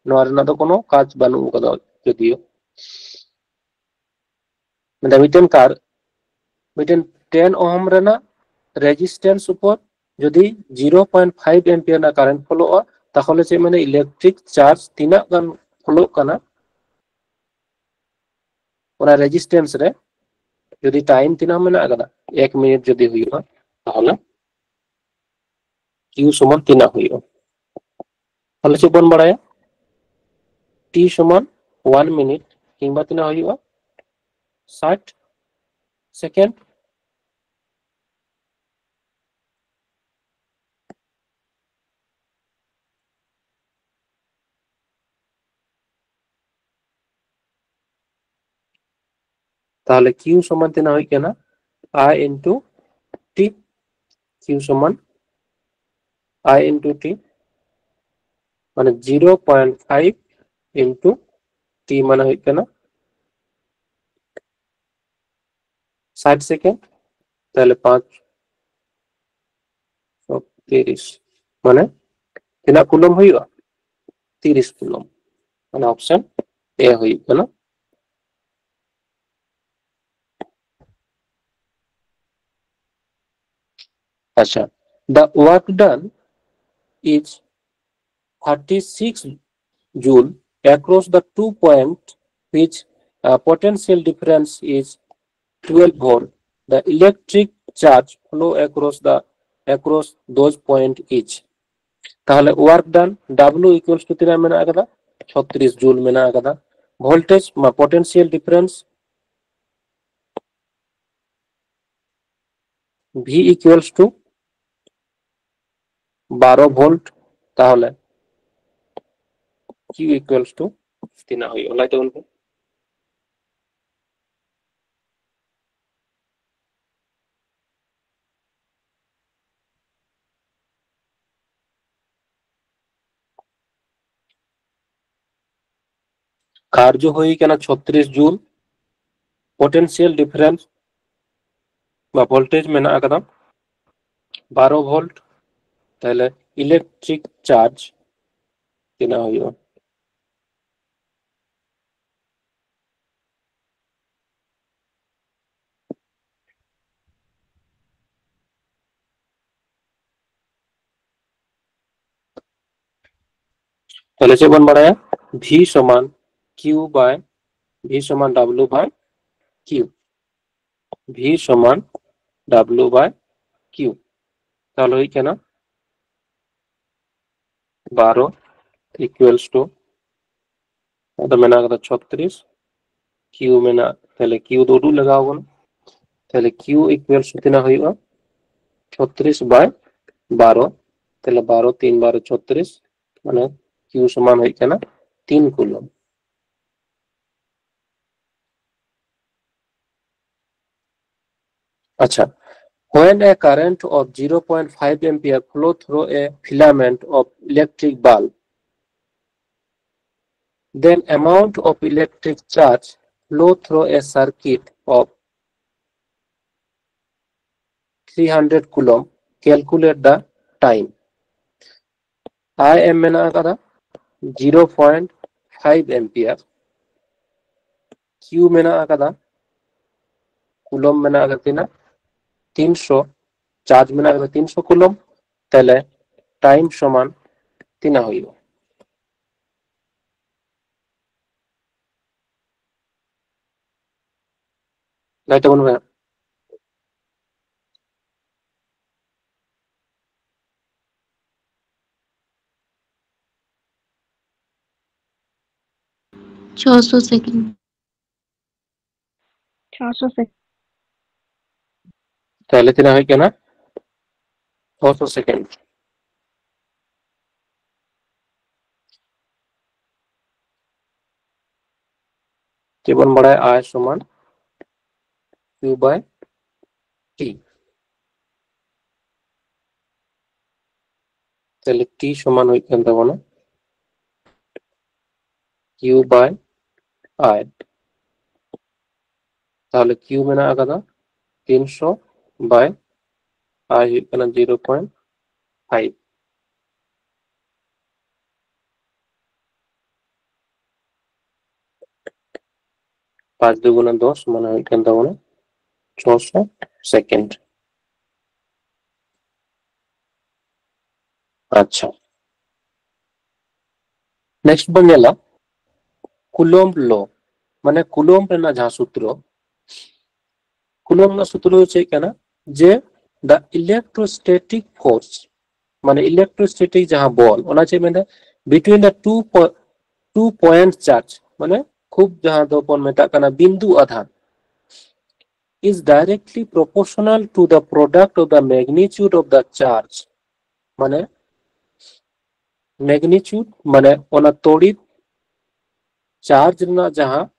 ᱱᱚᱣᱟ ᱨᱮᱱᱟᱜ ᱫᱚ ᱠᱳᱱᱳ ᱠᱟᱡᱽ ᱵᱟᱹᱱᱩᱜ ᱟᱠᱟᱫᱟ ᱡᱚᱫᱤᱭᱳ᱾ ᱢᱮᱱᱫᱟ ᱢᱤᱫᱴᱮᱱ ᱠᱟᱨ, ᱢᱤᱫᱴᱮᱱ ten ᱳᱦᱚᱢ ᱨᱮᱱᱟᱜ resistance ᱩᱯᱚᱨ ᱡᱩᱫᱤ zero point five ampere ᱨᱮᱱᱟᱜ current flowᱜᱼᱟ, ᱛᱟᱦᱚᱞᱮ ᱪᱮᱫ ᱢᱮᱱᱟ, electric charge ᱛᱤᱱᱟᱹᱜ ᱜᱟᱱ flowᱜ ᱠᱟᱱᱟ ᱚᱱᱟ resistance ᱨᱮ, ᱡᱩᱫᱤ time ᱛᱤᱱᱟᱹᱜ ᱢᱮᱱᱟᱜ ᱟᱠᱟᱫᱟ, ᱮᱠ ᱢᱤᱱᱤᱴ ᱡᱩᱫᱤ ᱦᱩᱭᱩᱜᱼᱟ, ᱛᱟᱦᱚᱞᱮ Q ᱥᱚᱢᱟᱱ ᱛᱤᱱᱟᱹᱜ ᱦᱩᱭᱩᱜᱼᱟ? ᱛᱟᱦᱚᱞᱮ ᱪᱮᱫ ᱵᱚᱱ ᱵᱟᱲᱟᱭᱟ? T ᱥᱚᱢᱟᱱ one minute, ᱠᱤᱝᱵᱟ ᱛᱤᱱᱟᱹᱜ ᱦᱩᱭᱩᱜᱼᱟ? ᱥᱟᱴ second᱾ ᱛᱟᱦᱚᱞᱮ Q ᱥᱚᱢᱟᱱ ᱛᱤᱱᱟᱹᱜ ᱦᱩᱭᱩᱜ ᱠᱟᱱᱟ? I into T. Q ᱥᱚᱢᱟᱱ I into T, ᱢᱟᱱᱮ zero point five into T ᱢᱟᱱᱮ ᱦᱩᱭᱩᱜ ᱠᱟᱱᱟ ᱥᱟᱴ second, ᱛᱟᱦᱚᱞᱮ ᱯᱟᱸᱪ ᱛᱤᱨᱤᱥ, ᱢᱟᱱᱮ ᱛᱤᱱᱟᱹᱜ ᱠᱩᱞᱚᱢ ᱦᱩᱭᱩᱜᱼᱟ? ᱛᱤᱨᱤᱥ ᱠᱩᱞᱚᱢ᱾ ᱢᱟᱱᱮ option A ᱦᱩᱭᱩᱜ ᱠᱟᱱᱟ᱾ ᱟᱪᱪᱷᱟ, the work done is thirty-six joule across the two point which uh, potential difference is twelve volt. The electric charge flow across the across those point is. তাহলে work done W equals to ᱛᱤᱱᱟᱹᱜ ᱢᱮᱱᱟᱜ ᱟᱠᱟᱫᱟ? ᱪᱷᱚᱛᱨᱤᱥ ᱡᱩᱞ ᱢᱮᱱᱟᱜ ᱟᱠᱟᱫᱟ᱾ Voltage ᱢᱟ potential difference V equals to ᱵᱟᱨᱚ volt, ᱛᱟᱦᱚᱞᱮ Q equals to ᱛᱤᱱᱟᱹᱜ ᱦᱩᱭᱩᱜᱼᱟ? ᱞᱟᱹᱭ ᱛᱟᱵᱚᱱ ᱯᱮ᱾ ᱠᱟᱨᱡᱚ ᱦᱩᱭ ᱠᱟᱱᱟ ᱪᱷᱚᱛᱨᱤᱥ ᱡᱩᱞ᱾ Potential difference ᱵᱟ voltage ᱢᱮᱱᱟᱜ ᱟᱠᱟᱫᱟ ᱵᱟᱨᱚ volt᱾ ᱛᱟᱦᱞᱮ electric charge ᱛᱤᱱᱟᱹᱜ ᱦᱩᱭᱩᱜᱼᱟ? ᱛᱟᱦᱞᱮ ᱪᱮᱫ ᱵᱚᱱ ᱵᱟᱲᱟᱭᱟ? V ᱥᱚᱢᱟᱱ Q by V ᱥᱚᱢᱟᱱ W by Q᱾ V ᱥᱚᱢᱟᱱ W by Q᱾ ᱛᱟᱦᱞᱮ ᱦᱩᱭᱩᱜ ᱠᱟᱱᱟ ᱵᱟᱨᱚ equals to, ᱟᱫᱚ ᱢᱮᱱᱟᱜ ᱠᱟᱫᱟ ᱪᱷᱚᱛᱨᱤᱥ, Q ᱢᱮᱱᱟᱜ, ᱛᱟᱦᱞᱮ Q ᱫᱚ ᱩᱰᱩᱠ ᱞᱟᱜᱟᱣ ᱵᱚᱱᱟ᱾ ᱛᱟᱦᱞᱮ Q equals to ᱛᱤᱱᱟᱹᱜ ᱦᱩᱭᱩᱜᱼᱟ? ᱪᱷᱚᱛᱨᱤᱥ by ᱵᱟᱨᱚ᱾ ᱛᱟᱦᱞᱮ ᱵᱟᱨᱚ ᱛᱤᱱ ᱵᱟᱨᱚ ᱪᱷᱚᱛᱨᱤᱥ, ᱢᱟᱱᱮ Q ᱥᱚᱢᱟᱱ ᱦᱩᱭᱩᱜ ᱠᱟᱱᱟ ᱛᱤᱱ ᱠᱩᱞᱚᱢ᱾ ᱟᱪᱪᱷᱟ, when a current of zero point five ampere flow through a filament of electric bulb, then amount of electric charge flow through a circuit of three hundred coulomb, calculate the time. I M ᱢᱮᱱᱟᱜ ᱟᱠᱟᱫᱟ zero point five ampere, Q ᱢᱮᱱᱟᱜ ᱟᱠᱟᱫᱟ, coulomb ᱢᱮᱱᱟᱜ ᱟᱠᱟᱫᱟ ᱛᱤᱱᱟᱹᱜ? ᱛᱤᱱᱥᱚ, charge ᱢᱮᱱᱟᱜ ᱟᱠᱟᱫᱟ ᱛᱤᱱᱥᱚ coulomb, ᱛᱟᱦᱞᱮ time ᱥᱚᱢᱟᱱ ᱛᱤᱱᱟᱹᱜ ᱦᱩᱭᱩᱜᱼᱟ? ᱞᱟᱹᱭ ᱛᱟᱵᱚᱱ ᱢᱮ᱾ ᱪᱷᱚᱥᱚ second. ᱪᱷᱚᱥᱚ second. ᱛᱟᱦᱞᱮ ᱛᱤᱱᱟᱹᱜ ᱦᱩᱭᱩᱜ ᱠᱟᱱᱟ? ᱪᱷᱚᱥᱚ second. ᱪᱮᱫ ᱵᱚᱱ ᱵᱟᱲᱟᱭᱟ? I ᱥᱚᱢᱟᱱ Q by T. ᱛᱟᱦᱞᱮ T ᱥᱚᱢᱟᱱ ᱦᱩᱭᱩᱜ ᱠᱟᱱ ᱛᱟᱵᱚᱱᱟ Q by I. ᱛᱟᱦᱞᱮ Q ᱢᱮᱱᱟᱜ ᱟᱠᱟᱫᱟ ᱛᱤᱱᱥᱚ by I ᱦᱩᱭᱩᱜ ᱠᱟᱱᱟ zero point five. ᱯᱟᱸᱪ ᱫᱩᱜᱩᱱᱟ ᱫᱚᱥ, ᱢᱟᱱᱮ ᱦᱩᱭᱩᱜ ᱠᱟᱱ ᱛᱟᱵᱚᱱᱟ ᱪᱷᱚᱥᱚ second. ᱟᱪᱪᱷᱟ, next ᱵᱚᱱ ᱧᱮᱞᱟ Coulomb law, ᱢᱟᱱᱮ Coulomb ᱨᱮᱱᱟᱜ ᱡᱟᱦᱟᱸ ᱥᱩᱛᱨᱚ, Coulomb ᱨᱮᱱᱟᱜ ᱥᱩᱛᱨᱚ ᱫᱚ ᱪᱮᱫ ᱠᱟᱱᱟ? ᱡᱮ the electrostatic force, ᱢᱟᱱᱮ electrostatic ᱡᱟᱦᱟᱸ ᱵᱚᱞ, ᱚᱱᱟ ᱪᱮᱫ ᱢᱮᱱᱫᱟ? Between the two po-, two point charge, ᱢᱟᱱᱮ ᱠᱷᱩᱵ ᱡᱟᱦᱟᱸ ᱫᱚᱵᱚᱱ ᱢᱮᱛᱟᱜ ᱠᱟᱱᱟ ᱵᱤᱱᱫᱩ ᱟᱫᱷᱟᱱ, is directly proportional to the product of the magnitude of the charge. ᱢᱟᱱᱮ magnitude ᱢᱟᱱᱮ ᱚᱱᱟ ᱛᱚᱲᱤᱛ charge ᱨᱮᱱᱟᱜ ᱡᱟᱦᱟᱸ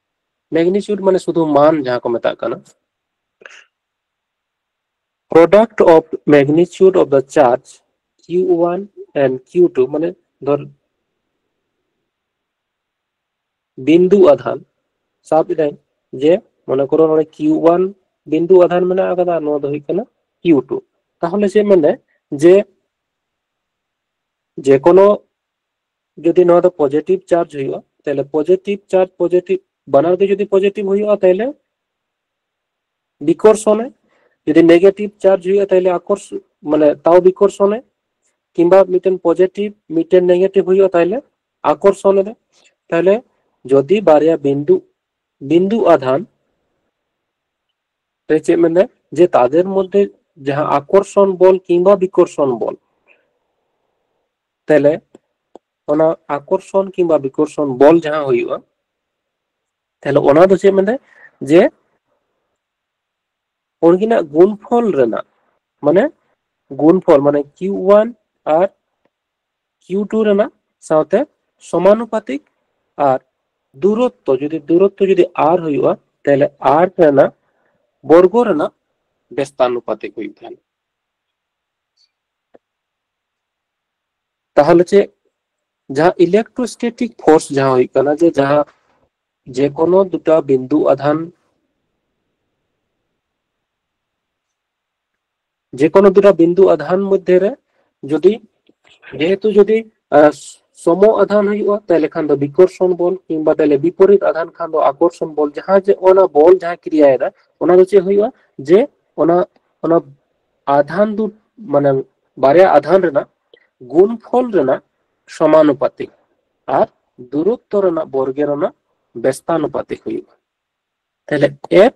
magnitude, ᱢᱟᱱᱮ ᱥᱩᱫᱷᱩ ᱢᱟᱱ ᱡᱟᱦᱟᱸ ᱠᱚ ᱢᱮᱛᱟᱜ ᱠᱟᱱᱟ, Product of magnitude of the charge Q one and Q two, ᱢᱟᱱᱮ ᱫᱷᱚᱨ ᱵᱤᱱᱫᱩ ᱟᱫᱷᱟᱱ, ᱥᱟᱵ ᱮᱫᱟᱹᱧ ᱡᱮ ᱢᱚᱱᱮ ᱠᱚᱨᱚ ᱱᱚᱰᱮ Q one ᱵᱤᱱᱫᱩ ᱟᱫᱷᱟᱱ ᱢᱮᱱᱟᱜ ᱟᱠᱟᱫᱟ, ᱱᱚᱣᱟ ᱫᱚ ᱦᱩᱭᱩᱜ ᱠᱟᱱᱟ Q two᱾ ᱛᱟᱦᱚᱞᱮ ᱪᱮᱫ ᱢᱮᱱᱫᱟᱭ ᱡᱮ ᱡᱮ ᱠᱳᱱᱳ ᱡᱩᱫᱤ ᱱᱚᱣᱟ ᱫᱚ positive charge ᱦᱩᱭᱩᱜᱼᱟ, ᱛᱟᱦᱞᱮ positive charge positive, ᱵᱟᱱᱟᱨ ᱜᱮ ᱡᱩᱫᱤ positive ᱦᱩᱭᱩᱜᱼᱟ, ᱛᱟᱦᱞᱮ ᱵᱤᱠᱚᱨᱥᱚᱱᱮ, ᱡᱩᱫᱤ negative charge ᱦᱩᱭᱩᱜᱼᱟ, ᱛᱟᱦᱞᱮ ᱟᱠᱚᱨᱥ-, ᱢᱟᱱᱮ ᱛᱟᱣ ᱵᱤᱠᱚᱨᱥᱚᱱᱮ, ᱠᱤᱝᱵᱟ ᱢᱤᱫᱴᱮᱱ positive ᱢᱤᱫᱴᱮᱱ negative ᱦᱩᱭᱩᱜᱼᱟ, ᱛᱟᱦᱞᱮ ᱟᱠᱚᱨᱥᱚᱱ ᱮᱫᱟ᱾ ᱛᱟᱦᱞᱮ ᱡᱩᱫᱤ ᱵᱟᱨᱭᱟ ᱵᱤᱱᱫᱩ, ᱵᱤᱱᱫᱩ ᱟᱫᱷᱟᱱ ᱨᱮ ᱪᱮᱫ ᱢᱮᱱᱫᱟ ᱡᱮ ᱛᱟᱫᱮᱨ ᱢᱚᱫᱽᱫᱷᱮ ᱡᱟᱦᱟᱸ ᱟᱠᱚᱨᱥᱚᱱ ᱵᱚᱞ ᱠᱤᱝᱵᱟ ᱵᱤᱠᱚᱨᱥᱚᱱ ᱵᱚᱞ, ᱛᱟᱦᱞᱮ ᱚᱱᱟ ᱟᱠᱚᱨᱥᱚᱱ ᱠᱤᱝᱵᱟ ᱵᱤᱠᱚᱨᱥᱚᱱ ᱵᱚᱞ ᱡᱟᱦᱟᱸ ᱦᱩᱭᱩᱜᱼᱟ, ᱛᱟᱦᱞᱮ ᱚᱱᱟ ᱫᱚ ᱪᱮᱫ ᱢᱮᱱᱫᱟ ᱡᱮ ᱩᱱᱠᱤᱱᱟᱜ ᱜᱩᱱᱯᱷᱚᱞ ᱨᱮᱱᱟᱜ, ᱢᱟᱱᱮ ᱜᱩᱱᱯᱷᱚᱞ ᱢᱟᱱᱮ Q one ᱟᱨ Q two ᱨᱮᱱᱟᱜ ᱥᱟᱶᱛᱮ ᱥᱚᱢᱟᱱᱩᱯᱟᱛᱤᱠ, ᱟᱨ ᱫᱩᱨᱚᱛᱛᱚ, ᱡᱩᱫᱤ ᱫᱩᱨᱚᱛᱛᱚ ᱡᱩᱫᱤ R ᱦᱩᱭᱩᱜᱼᱟ, ᱛᱟᱦᱞᱮ R ᱨᱮᱱᱟᱜ ᱵᱚᱨᱜᱚ ᱨᱮᱱᱟᱜ ᱵᱮᱥᱛᱟᱱᱩᱯᱟᱛᱤᱠ ᱦᱩᱭᱩᱜ ᱛᱟᱦᱮᱱᱟ᱾ ᱛᱟᱦᱚᱞᱮ ᱪᱮᱫ, ᱡᱟᱦᱟᱸ electrostatic force ᱡᱟᱦᱟᱸ ᱦᱩᱭᱩᱜ ᱠᱟᱱᱟ, ᱡᱮ ᱡᱟᱦᱟᱸ ᱡᱮ ᱠᱳᱱᱳ ᱫᱩᱴᱟ ᱵᱤᱱᱫᱩ ᱟᱫᱷᱟᱱ, ᱡᱮ ᱠᱳᱱᱳ ᱫᱩᱴᱟ ᱵᱤᱱᱫᱩ ᱟᱫᱷᱟᱱ ᱢᱚᱫᱽᱫᱷᱮ ᱨᱮ ᱡᱩᱫᱤ, ᱡᱮᱦᱮᱛᱩ ᱡᱩᱫᱤ ᱟᱸ, ᱥᱚᱢᱚ ᱟᱫᱷᱟᱱ ᱦᱩᱭᱩᱜᱼᱟ, ᱛᱟᱦᱞᱮ ᱠᱷᱟᱱ ᱫᱚ ᱵᱤᱠᱚᱨᱥᱚᱱ ᱵᱚᱞ, ᱠᱤᱝᱵᱟ ᱛᱟᱦᱞᱮ ᱵᱤᱯᱚᱨᱤᱛ ᱟᱫᱷᱟᱱ ᱠᱷᱟᱱ ᱫᱚ ᱟᱠᱚᱨᱥᱚᱱ ᱵᱚᱞ᱾ ᱡᱟᱦᱟᱸ ᱡᱮ ᱚᱱᱟ ᱵᱚᱞ ᱡᱟᱦᱟᱸ ᱠᱨᱤᱭᱟᱭᱮᱫᱟ, ᱚᱱᱟ ᱫᱚ ᱪᱮᱫ ᱦᱩᱭᱩᱜᱼᱟ? ᱡᱮ ᱚᱱᱟ, ᱚᱱᱟ ᱟᱫᱷᱟᱱ ᱫᱩ, ᱢᱟᱱᱮ ᱵᱟᱨᱭᱟ ᱟᱫᱷᱟᱱ ᱨᱮᱱᱟᱜ ᱜᱩᱱᱯᱷᱚᱞ ᱨᱮᱱᱟᱜ ᱥᱚᱢᱟᱱᱩᱯᱟᱛᱤ ᱟᱨ ᱫᱩᱨᱚᱛᱛᱚ ᱨᱮᱱᱟᱜ ᱵᱚᱨᱜᱮ ᱨᱮᱱᱟᱜ ᱵᱮᱥᱛᱟᱱᱩᱯᱟᱛᱤ ᱦᱩᱭᱩᱜᱼᱟ᱾ ᱛᱟᱦᱞᱮ F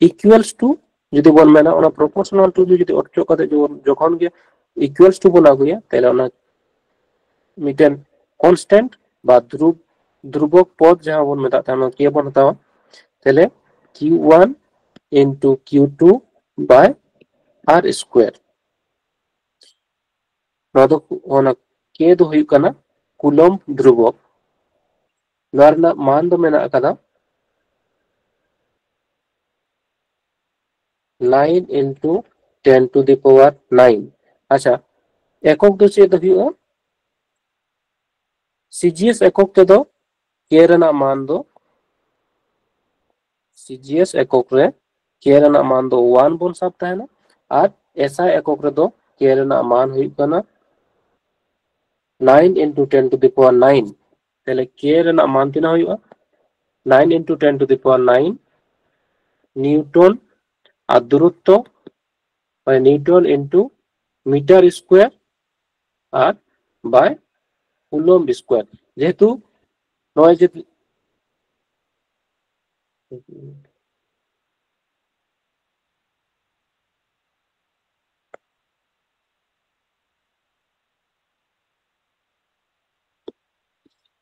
equals to, ᱡᱩᱫᱤ ᱵᱚᱱ ᱢᱮᱱᱟ, ᱚᱱᱟ proportional to ᱫᱚ ᱡᱩᱫᱤ ᱚᱪᱚᱜ ᱠᱟᱛᱮ ᱡᱚᱠᱷᱚᱱ, ᱡᱚᱠᱷᱚᱱ ᱜᱮ equals to ᱵᱚᱱ ᱟᱹᱜᱩᱭᱟ, ᱛᱟᱦᱞᱮ ᱚᱱᱟ ᱢᱤᱫᱴᱮᱱ constant ᱵᱟ ᱫᱷᱨᱩᱵ, ᱫᱷᱨᱩᱵᱚᱠ ᱯᱚᱫ ᱡᱟᱦᱟᱸ ᱵᱚᱱ ᱢᱮᱛᱟᱜ ᱠᱟᱱᱟ, ᱚᱱᱟ K ᱵᱚᱱ ᱦᱟᱛᱟᱣᱟ᱾ ᱛᱟᱦᱞᱮ Q one into Q two by R square᱾ ᱱᱚᱣᱟ ᱫᱚ, ᱚᱱᱟ K ᱫᱚ ᱦᱩᱭᱩᱜ ᱠᱟᱱᱟ ᱠᱩᱞᱚᱢᱵ ᱫᱷᱨᱩᱵᱚᱠ᱾ ᱱᱚᱣᱟ ᱨᱮᱱᱟᱜ ᱢᱟᱱ ᱫᱚ ᱢᱮᱱᱟᱜ ᱟᱠᱟᱫᱟ nine into ten to the power nine. ᱟᱪᱪᱷᱟ, ᱮᱠᱚᱠ ᱫᱚ ᱪᱮᱫ ᱦᱩᱭᱩᱜᱼᱟ? ᱥᱤᱡᱤᱭᱮᱥ ᱮᱠᱚᱠ ᱛᱮᱫᱚ ᱠᱮ ᱨᱮᱱᱟᱜ ᱢᱟᱱ ᱫᱚ, ᱥᱤᱡᱤᱭᱮᱥ ᱮᱠᱚᱠ ᱨᱮ ᱠᱮ ᱨᱮᱱᱟᱜ ᱢᱟᱱ ᱫᱚ ᱳᱣᱟᱱ ᱵᱚᱱ ᱥᱟᱵ ᱛᱟᱦᱮᱱᱟ, ᱟᱨ ᱮᱥᱟᱭ ᱮᱠᱚᱠ ᱨᱮᱫᱚ ᱠᱮ ᱨᱮᱱᱟᱜ ᱢᱟᱱ ᱦᱩᱭᱩᱜ ᱠᱟᱱᱟ nine into ten to the power nine. ᱛᱟᱦᱞᱮ ᱠᱮ ᱨᱮᱱᱟᱜ ᱢᱟᱱ ᱛᱤᱱᱟᱹᱜ ᱦᱩᱭᱩᱜᱼᱟ? Nine into ten to the power nine newton, ᱟᱨ ᱫᱩᱨᱚᱛᱛᱚ ᱱᱤᱭᱩᱴᱚᱱ into meter square ᱟᱨ by Coulomb square. ᱡᱮᱦᱮᱛᱩ ᱱᱚᱜᱼᱚᱭ ᱡᱮ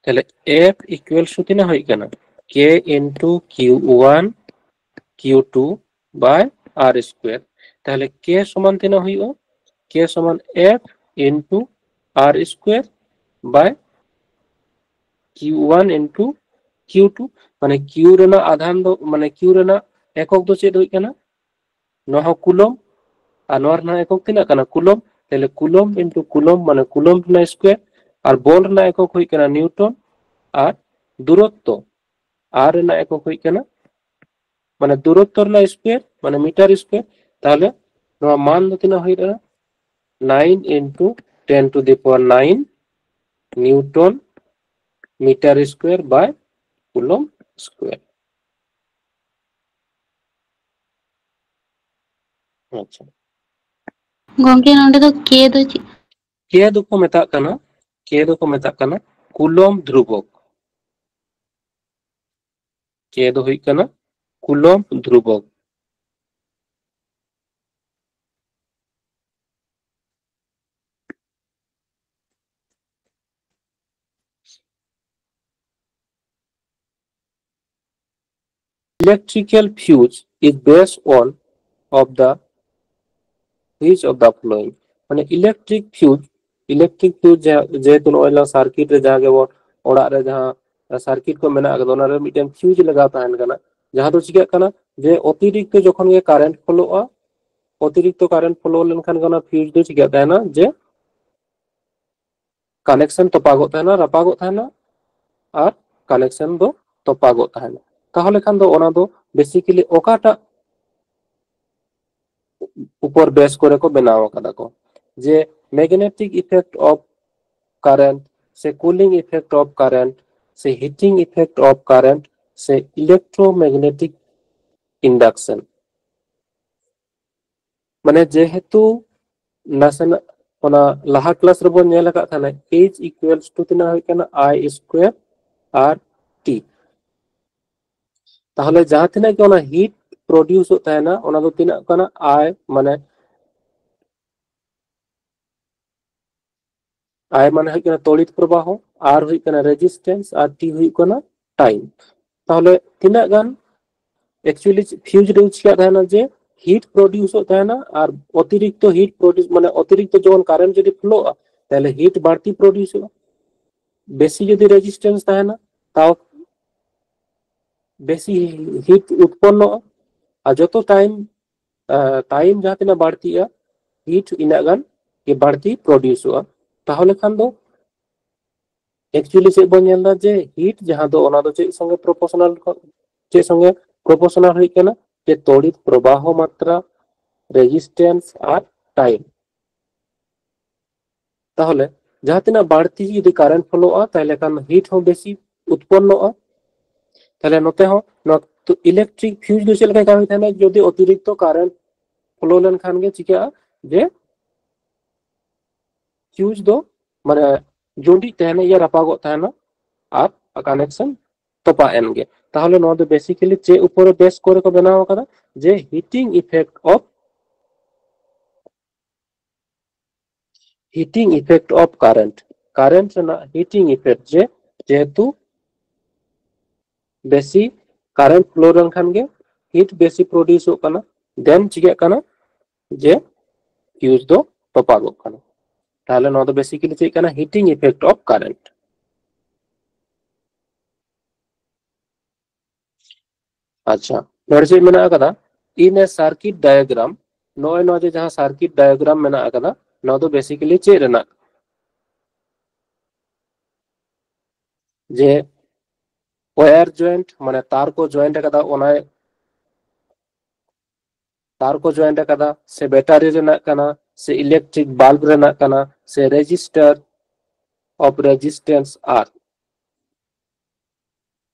ᱛᱟᱦᱞᱮ F equals to ᱛᱤᱱᱟᱹᱜ ᱦᱩᱭᱩᱜ ᱠᱟᱱᱟ? K into Q one Q two by R square. ᱛᱟᱦᱞᱮ K ᱥᱚᱢᱟᱱ ᱛᱤᱱᱟᱹᱜ ᱦᱩᱭᱩᱜᱼᱟ? K ᱥᱚᱢᱟᱱ F into R square by Q one into Q two. ᱢᱟᱱᱮ Q ᱨᱮᱱᱟᱜ ᱟᱫᱷᱟᱱ ᱫᱚ, ᱢᱟᱱᱮ Q ᱨᱮᱱᱟᱜ ᱮᱠᱚᱠ ᱫᱚ ᱪᱮᱫ ᱦᱩᱭᱩᱜ ᱠᱟᱱᱟ? ᱱᱚᱣᱟ ᱦᱚᱸ ᱠᱩᱞᱚᱢ, ᱟᱨ ᱱᱚᱣᱟ ᱨᱮᱱᱟᱜ ᱮᱠᱚᱠ ᱛᱤᱱᱟᱹᱜ ᱠᱟᱱᱟ? ᱠᱩᱞᱚᱢ. ᱛᱟᱦᱞᱮ ᱠᱩᱞᱚᱢ into ᱠᱩᱞᱚᱢ ᱢᱟᱱᱮ ᱠᱩᱞᱚᱢ ᱨᱮᱱᱟᱜ ᱥᱠᱚᱭᱟᱨ, ᱟᱨ ᱵᱚᱞ ᱨᱮᱱᱟᱜ ᱮᱠᱚᱠ ᱦᱩᱭᱩᱜ ᱠᱟᱱᱟ ᱱᱤᱭᱩᱴᱚᱱ, ᱟᱨ ᱫᱩᱨᱚᱛᱛᱚ R ᱨᱮᱱᱟᱜ ᱮᱠᱚᱠ ᱦᱩᱭᱩᱜ ᱠᱟᱱᱟ, ᱢᱟᱱᱮ ᱫᱩᱨᱚᱛᱛᱚ ᱨᱮᱱᱟᱜ ᱥᱠᱚᱭᱟᱨ ᱢᱟᱱᱮ ᱢᱤᱴᱟᱨ ᱥᱠᱚᱭᱟᱨ. ᱛᱟᱦᱞᱮ ᱱᱚᱣᱟ ᱢᱟᱱ ᱫᱚ ᱛᱤᱱᱟᱹᱜ ᱦᱩᱭᱩᱜ ᱠᱟᱱᱟ? Nine into ten to the power nine Newton meter square by Coulomb square. ᱟᱪᱪᱷᱟ, ᱜᱚᱝᱠᱮ, ᱱᱚᱰᱮ ᱫᱚ K ᱫᱚ ᱪᱮᱫ? K ᱫᱚᱠᱚ ᱢᱮᱛᱟᱜ ᱠᱟᱱᱟ, K ᱫᱚᱠᱚ ᱢᱮᱛᱟᱜ ᱠᱟᱱᱟ ᱠᱩᱞᱚᱢ ᱫᱷᱨᱩᱵᱚᱠ. K ᱫᱚ ᱦᱩᱭᱩᱜ ᱠᱟᱱᱟ ᱠᱩᱞᱚᱢ ᱫᱷᱨᱩᱵᱚᱠ. Electrical fuse is based on of the which of the following. ᱢᱟᱱᱮ electric fuse, electric fuse ᱡᱮᱦᱮᱛᱩ ᱱᱚᱜᱼᱚᱭ ᱞᱟᱝ ᱥᱟᱨᱠᱤᱴ ᱨᱮ ᱡᱟᱦᱟᱸ ᱜᱮᱵᱚᱱ ᱚᱲᱟᱜ ᱨᱮ ᱡᱟᱦᱟᱸ ᱥᱟᱨᱠᱤᱴ ᱠᱚ ᱢᱮᱱᱟᱜ ᱟᱠᱟᱫᱟ, ᱚᱱᱟ ᱨᱮ ᱢᱤᱫᱴᱮᱱ ᱯᱷᱤᱭᱩᱡᱽ ᱞᱟᱜᱟᱣ ᱛᱟᱦᱮᱱ ᱠᱟᱱᱟ, ᱡᱟᱦᱟᱸ ᱫᱚ ᱪᱤᱠᱟᱹᱜ ᱠᱟᱱᱟ ᱡᱮ ᱚᱛᱤᱨᱤᱠᱛᱚ ᱡᱚᱠᱷᱚᱱ ᱜᱮ ᱠᱟᱨᱮᱱᱴ ᱯᱷᱳᱞᱳᱜᱼᱟ, ᱚᱛᱤᱨᱤᱠᱛᱚ ᱠᱟᱨᱮᱱᱴ ᱯᱷᱞᱳ ᱞᱮᱱᱠᱷᱟᱱ ᱜᱮ ᱚᱱᱟ ᱯᱷᱤᱭᱩᱡᱽ ᱫᱚ ᱪᱤᱠᱟᱹᱜ ᱛᱟᱦᱮᱱᱟ, ᱡᱮ ᱠᱟᱱᱮᱠᱥᱚᱱ ᱛᱚᱯᱟᱜᱚᱜ ᱛᱟᱦᱮᱱᱟ, ᱨᱟᱯᱟᱜᱚᱜ ᱛᱟᱦᱮᱱᱟ, ᱟᱨ ᱠᱟᱱᱮᱠᱥᱚᱱ ᱫᱚ ᱛᱚᱯᱟᱜᱚᱜ ᱛᱟᱦᱮᱱᱟ᱾ ᱛᱟᱦᱚᱞᱮ ᱠᱷᱟᱱ ᱫᱚ ᱚᱱᱟ ᱫᱚ ᱵᱮᱥᱤᱠᱟᱞᱤ ᱚᱠᱟᱴᱟᱜ ᱩᱯᱚᱨ ᱵᱮᱥ ᱠᱚᱨᱮ ᱠᱚ ᱵᱮᱱᱟᱣ ᱟᱠᱟᱫᱟ ᱠᱚ, ᱡᱮ magnetic effect of current, ᱥᱮ cooling effect of current, ᱥᱮ heating effect of current, ᱥᱮ electromagnetic induction᱾ ᱢᱟᱱᱮ ᱡᱮᱦᱮᱛᱩ ᱱᱟᱥᱮᱱᱟᱜ ᱚᱱᱟ ᱞᱟᱦᱟ ᱠᱞᱟᱥ ᱨᱮᱵᱚᱱ ᱧᱮᱞ ᱟᱠᱟᱫ ᱛᱟᱦᱮᱱᱟ, H equals to ᱛᱤᱱᱟᱹᱜ ᱦᱩᱭᱩᱜ ᱠᱟᱱᱟ, I square R T᱾ ᱛᱟᱦᱚᱞᱮ ᱡᱟᱦᱟᱸ ᱛᱤᱱᱟᱹᱜ ᱜᱮ ᱚᱱᱟ ᱦᱤᱴ ᱯᱨᱚᱰᱤᱭᱩᱥᱚᱜ ᱛᱟᱦᱮᱱᱟ, ᱚᱱᱟ ᱫᱚ ᱛᱤᱱᱟᱹᱜ ᱠᱟᱱᱟ? I, ᱢᱟᱱᱮ I ᱢᱟᱱᱮ ᱦᱩᱭᱩᱜ ᱠᱟᱱᱟ ᱛᱚᱲᱤᱛ ᱯᱨᱚᱵᱟᱦᱚ, R ᱦᱩᱭᱩᱜ ᱠᱟᱱᱟ ᱨᱮᱡᱤᱥᱴᱮᱱᱥ, ᱟᱨ T ᱦᱩᱭᱩᱜ ᱠᱟᱱᱟ ᱴᱟᱭᱤᱢ᱾ ᱛᱟᱦᱚᱞᱮ ᱛᱤᱱᱟᱹᱜ ᱜᱟᱱ actually fuse ᱨᱮ ᱪᱤᱠᱟᱹᱜ ᱛᱟᱦᱮᱱᱟ, ᱡᱮ ᱦᱤᱴ ᱯᱨᱚᱰᱤᱭᱩᱥᱚᱜ ᱛᱟᱦᱮᱱᱟ, ᱟᱨ ᱚᱛᱤᱨᱤᱠᱛᱚ ᱦᱤᱴ ᱯᱨᱚᱰᱤᱭᱩᱥ, ᱢᱟᱱᱮ ᱚᱛᱤᱨᱤᱠᱛᱚ ᱡᱚᱠᱷᱚᱱ ᱠᱟᱨᱮᱱᱴ ᱡᱩᱫᱤ ᱯᱷᱞᱳᱜᱼᱟ, ᱛᱟᱦᱚᱞᱮ ᱦᱤᱴ ᱵᱟᱹᱲᱛᱤ ᱯᱨᱚᱰᱤᱭᱩᱥᱚᱜᱼᱟ᱾ ᱵᱮᱥᱤ ᱡᱩᱫᱤ ᱨᱮᱡᱤᱥᱴᱮᱱᱥ ᱛᱟᱦᱮᱱᱟ, ᱛᱟᱣ ᱵᱮᱥᱤ ᱦᱤᱴ ᱩᱛᱯᱚᱱᱱᱚᱜᱼᱟ᱾ ᱟᱨ ᱡᱚᱛᱚ ᱴᱟᱭᱤᱢ, ᱴᱟᱭᱤᱢ ᱡᱟᱦᱟᱸ ᱛᱤᱱᱟᱹᱜ ᱵᱟᱹᱲᱛᱤᱜᱼᱟ, ᱦᱤᱴ ᱤᱱᱟᱹᱜ ᱜᱟᱱ ᱜᱮ ᱵᱟᱹᱲᱛᱤ ᱯᱨᱚᱰᱤᱭᱩᱥᱚᱜᱼᱟ᱾ ᱛᱟᱦᱚᱞᱮ ᱠᱷᱟᱱ ᱫᱚ actually ᱪᱮᱫ ᱵᱚᱱ ᱧᱮᱞ ᱮᱫᱟ, ᱡᱮ ᱦᱤᱴ ᱡᱟᱦᱟᱸ ᱫᱚ, ᱚᱱᱟ ᱫᱚ ᱪᱮᱫ ᱥᱚᱸᱜᱮ ᱯᱨᱚᱯᱚᱨᱥᱚᱱᱟᱞ, ᱪᱮᱫ ᱥᱚᱸᱜᱮ ᱯᱨᱚᱯᱚᱨᱥᱚᱱᱟᱞ ᱦᱩᱭᱩᱜ ᱠᱟᱱᱟ? ᱡᱮ ᱛᱚᱲᱤᱛ ᱯᱨᱚᱵᱟᱦᱚ ᱢᱟᱛᱨᱟ, ᱨᱮᱡᱤᱥᱴᱮᱱᱥ ᱟᱨ ᱴᱟᱭᱤᱢ᱾ ᱛᱟᱦᱚᱞᱮ ᱡᱟᱦᱟᱸ ᱛᱤᱱᱟᱹᱜ ᱵᱟᱹᱲᱛᱤ ᱡᱩᱫᱤ ᱠᱟᱨᱮᱱᱴ ᱯᱷᱞᱳᱜᱼᱟ, ᱛᱟᱦᱚᱞᱮ ᱠᱷᱟᱱ ᱦᱤᱴ ᱦᱚᱸ ᱵᱮᱥᱤ ᱩᱛᱯᱚᱱᱱᱚᱜᱼᱟ᱾ ᱛᱟᱦᱚᱞᱮ ᱱᱚᱛᱮ ᱦᱚᱸ ᱱᱚᱣᱟ ᱤᱞᱮᱠᱴᱨᱤᱠ ᱯᱷᱤᱭᱩᱡᱽ ᱫᱚ ᱪᱮᱫ ᱞᱮᱠᱟᱭ ᱠᱟᱹᱢᱤ ᱛᱟᱦᱮᱱᱟ? ᱡᱩᱫᱤ ᱚᱛᱤᱨᱤᱠᱛᱚ ᱠᱟᱨᱮᱱᱴ ᱯᱷᱞᱳ ᱞᱮᱱᱠᱷᱟᱱ ᱜᱮ ᱪᱤᱠᱟᱹᱜᱼᱟ, ᱡᱮ ᱯᱷᱤᱭᱩᱡᱽ ᱫᱚ ᱢᱟᱱᱮ ᱡᱩᱸᱰᱤᱜ ᱛᱟᱦᱮᱱᱟ, ᱤᱭᱟᱹ ᱨᱟᱯᱟᱜᱚᱜ ᱛᱟᱦᱮᱱᱟ, ᱟᱨ ᱠᱟᱱᱮᱠᱥᱚᱱ ᱛᱚᱯᱟᱜ ᱮᱱ ᱜᱮ᱾ ᱛᱟᱦᱚᱞᱮ ᱱᱚᱣᱟ ᱫᱚ ᱵᱮᱥᱤᱠᱟᱞᱤ ᱪᱮᱫ ᱩᱯᱚᱨᱮ ᱵᱮᱥ ᱠᱚᱨᱮ ᱠᱚ ᱵᱮᱱᱟᱣ ᱟᱠᱟᱫᱟ? ᱡᱮ heating effect of, heating effect of current, current ᱨᱮᱱᱟᱜ ᱦᱤᱴᱤᱝ ᱤᱯᱷᱮᱠᱴ, ᱡᱮ ᱡᱮᱦᱮᱛᱩ ᱵᱮᱥᱤ ᱠᱟᱨᱮᱱᱴ ᱯᱷᱞᱳ ᱞᱮᱱᱠᱷᱟᱱ ᱜᱮ ᱦᱤᱴ ᱵᱮᱥᱤ ᱯᱨᱚᱰᱤᱭᱩᱥᱚᱜ ᱠᱟᱱᱟ, ᱫᱮᱱ ᱪᱤᱠᱟᱹᱜ ᱠᱟᱱᱟ, ᱡᱮ ᱯᱷᱤᱭᱩᱡᱽ ᱫᱚ ᱛᱚᱯᱟᱜᱚᱜ ᱠᱟᱱᱟ᱾ ᱛᱟᱦᱚᱞᱮ ᱱᱚᱣᱟ ᱫᱚ ᱵᱮᱥᱤᱠᱟᱞᱤ ᱪᱮᱫ ᱠᱟᱱᱟ? Heating effect of current᱾ ᱟᱪᱪᱷᱟ, ᱱᱚᱰᱮ ᱪᱮᱫ ᱢᱮᱱᱟᱜ ᱟᱠᱟᱫᱟ? In a circuit diagram, ᱱᱚᱜᱼᱚᱭ ᱱᱚᱣᱟ ᱡᱮ ᱡᱟᱦᱟᱸ circuit diagram ᱢᱮᱱᱟᱜ ᱟᱠᱟᱫᱟ, ᱱᱚᱣᱟ ᱫᱚ basically ᱪᱮᱫ ᱨᱮᱱᱟᱜ? ᱡᱮ wire joint, ᱢᱟᱱᱮ ᱛᱟᱨ ᱠᱚ joint ᱟᱠᱟᱫᱟ, ᱚᱱᱟ ᱛᱟᱨ ᱠᱚ joint ᱟᱠᱟᱫᱟ, ᱥᱮ battery ᱨᱮᱱᱟᱜ ᱠᱟᱱᱟ, ᱥᱮ electric bulb ᱨᱮᱱᱟᱜ ᱠᱟᱱᱟ, ᱥᱮ resistor of resistance R.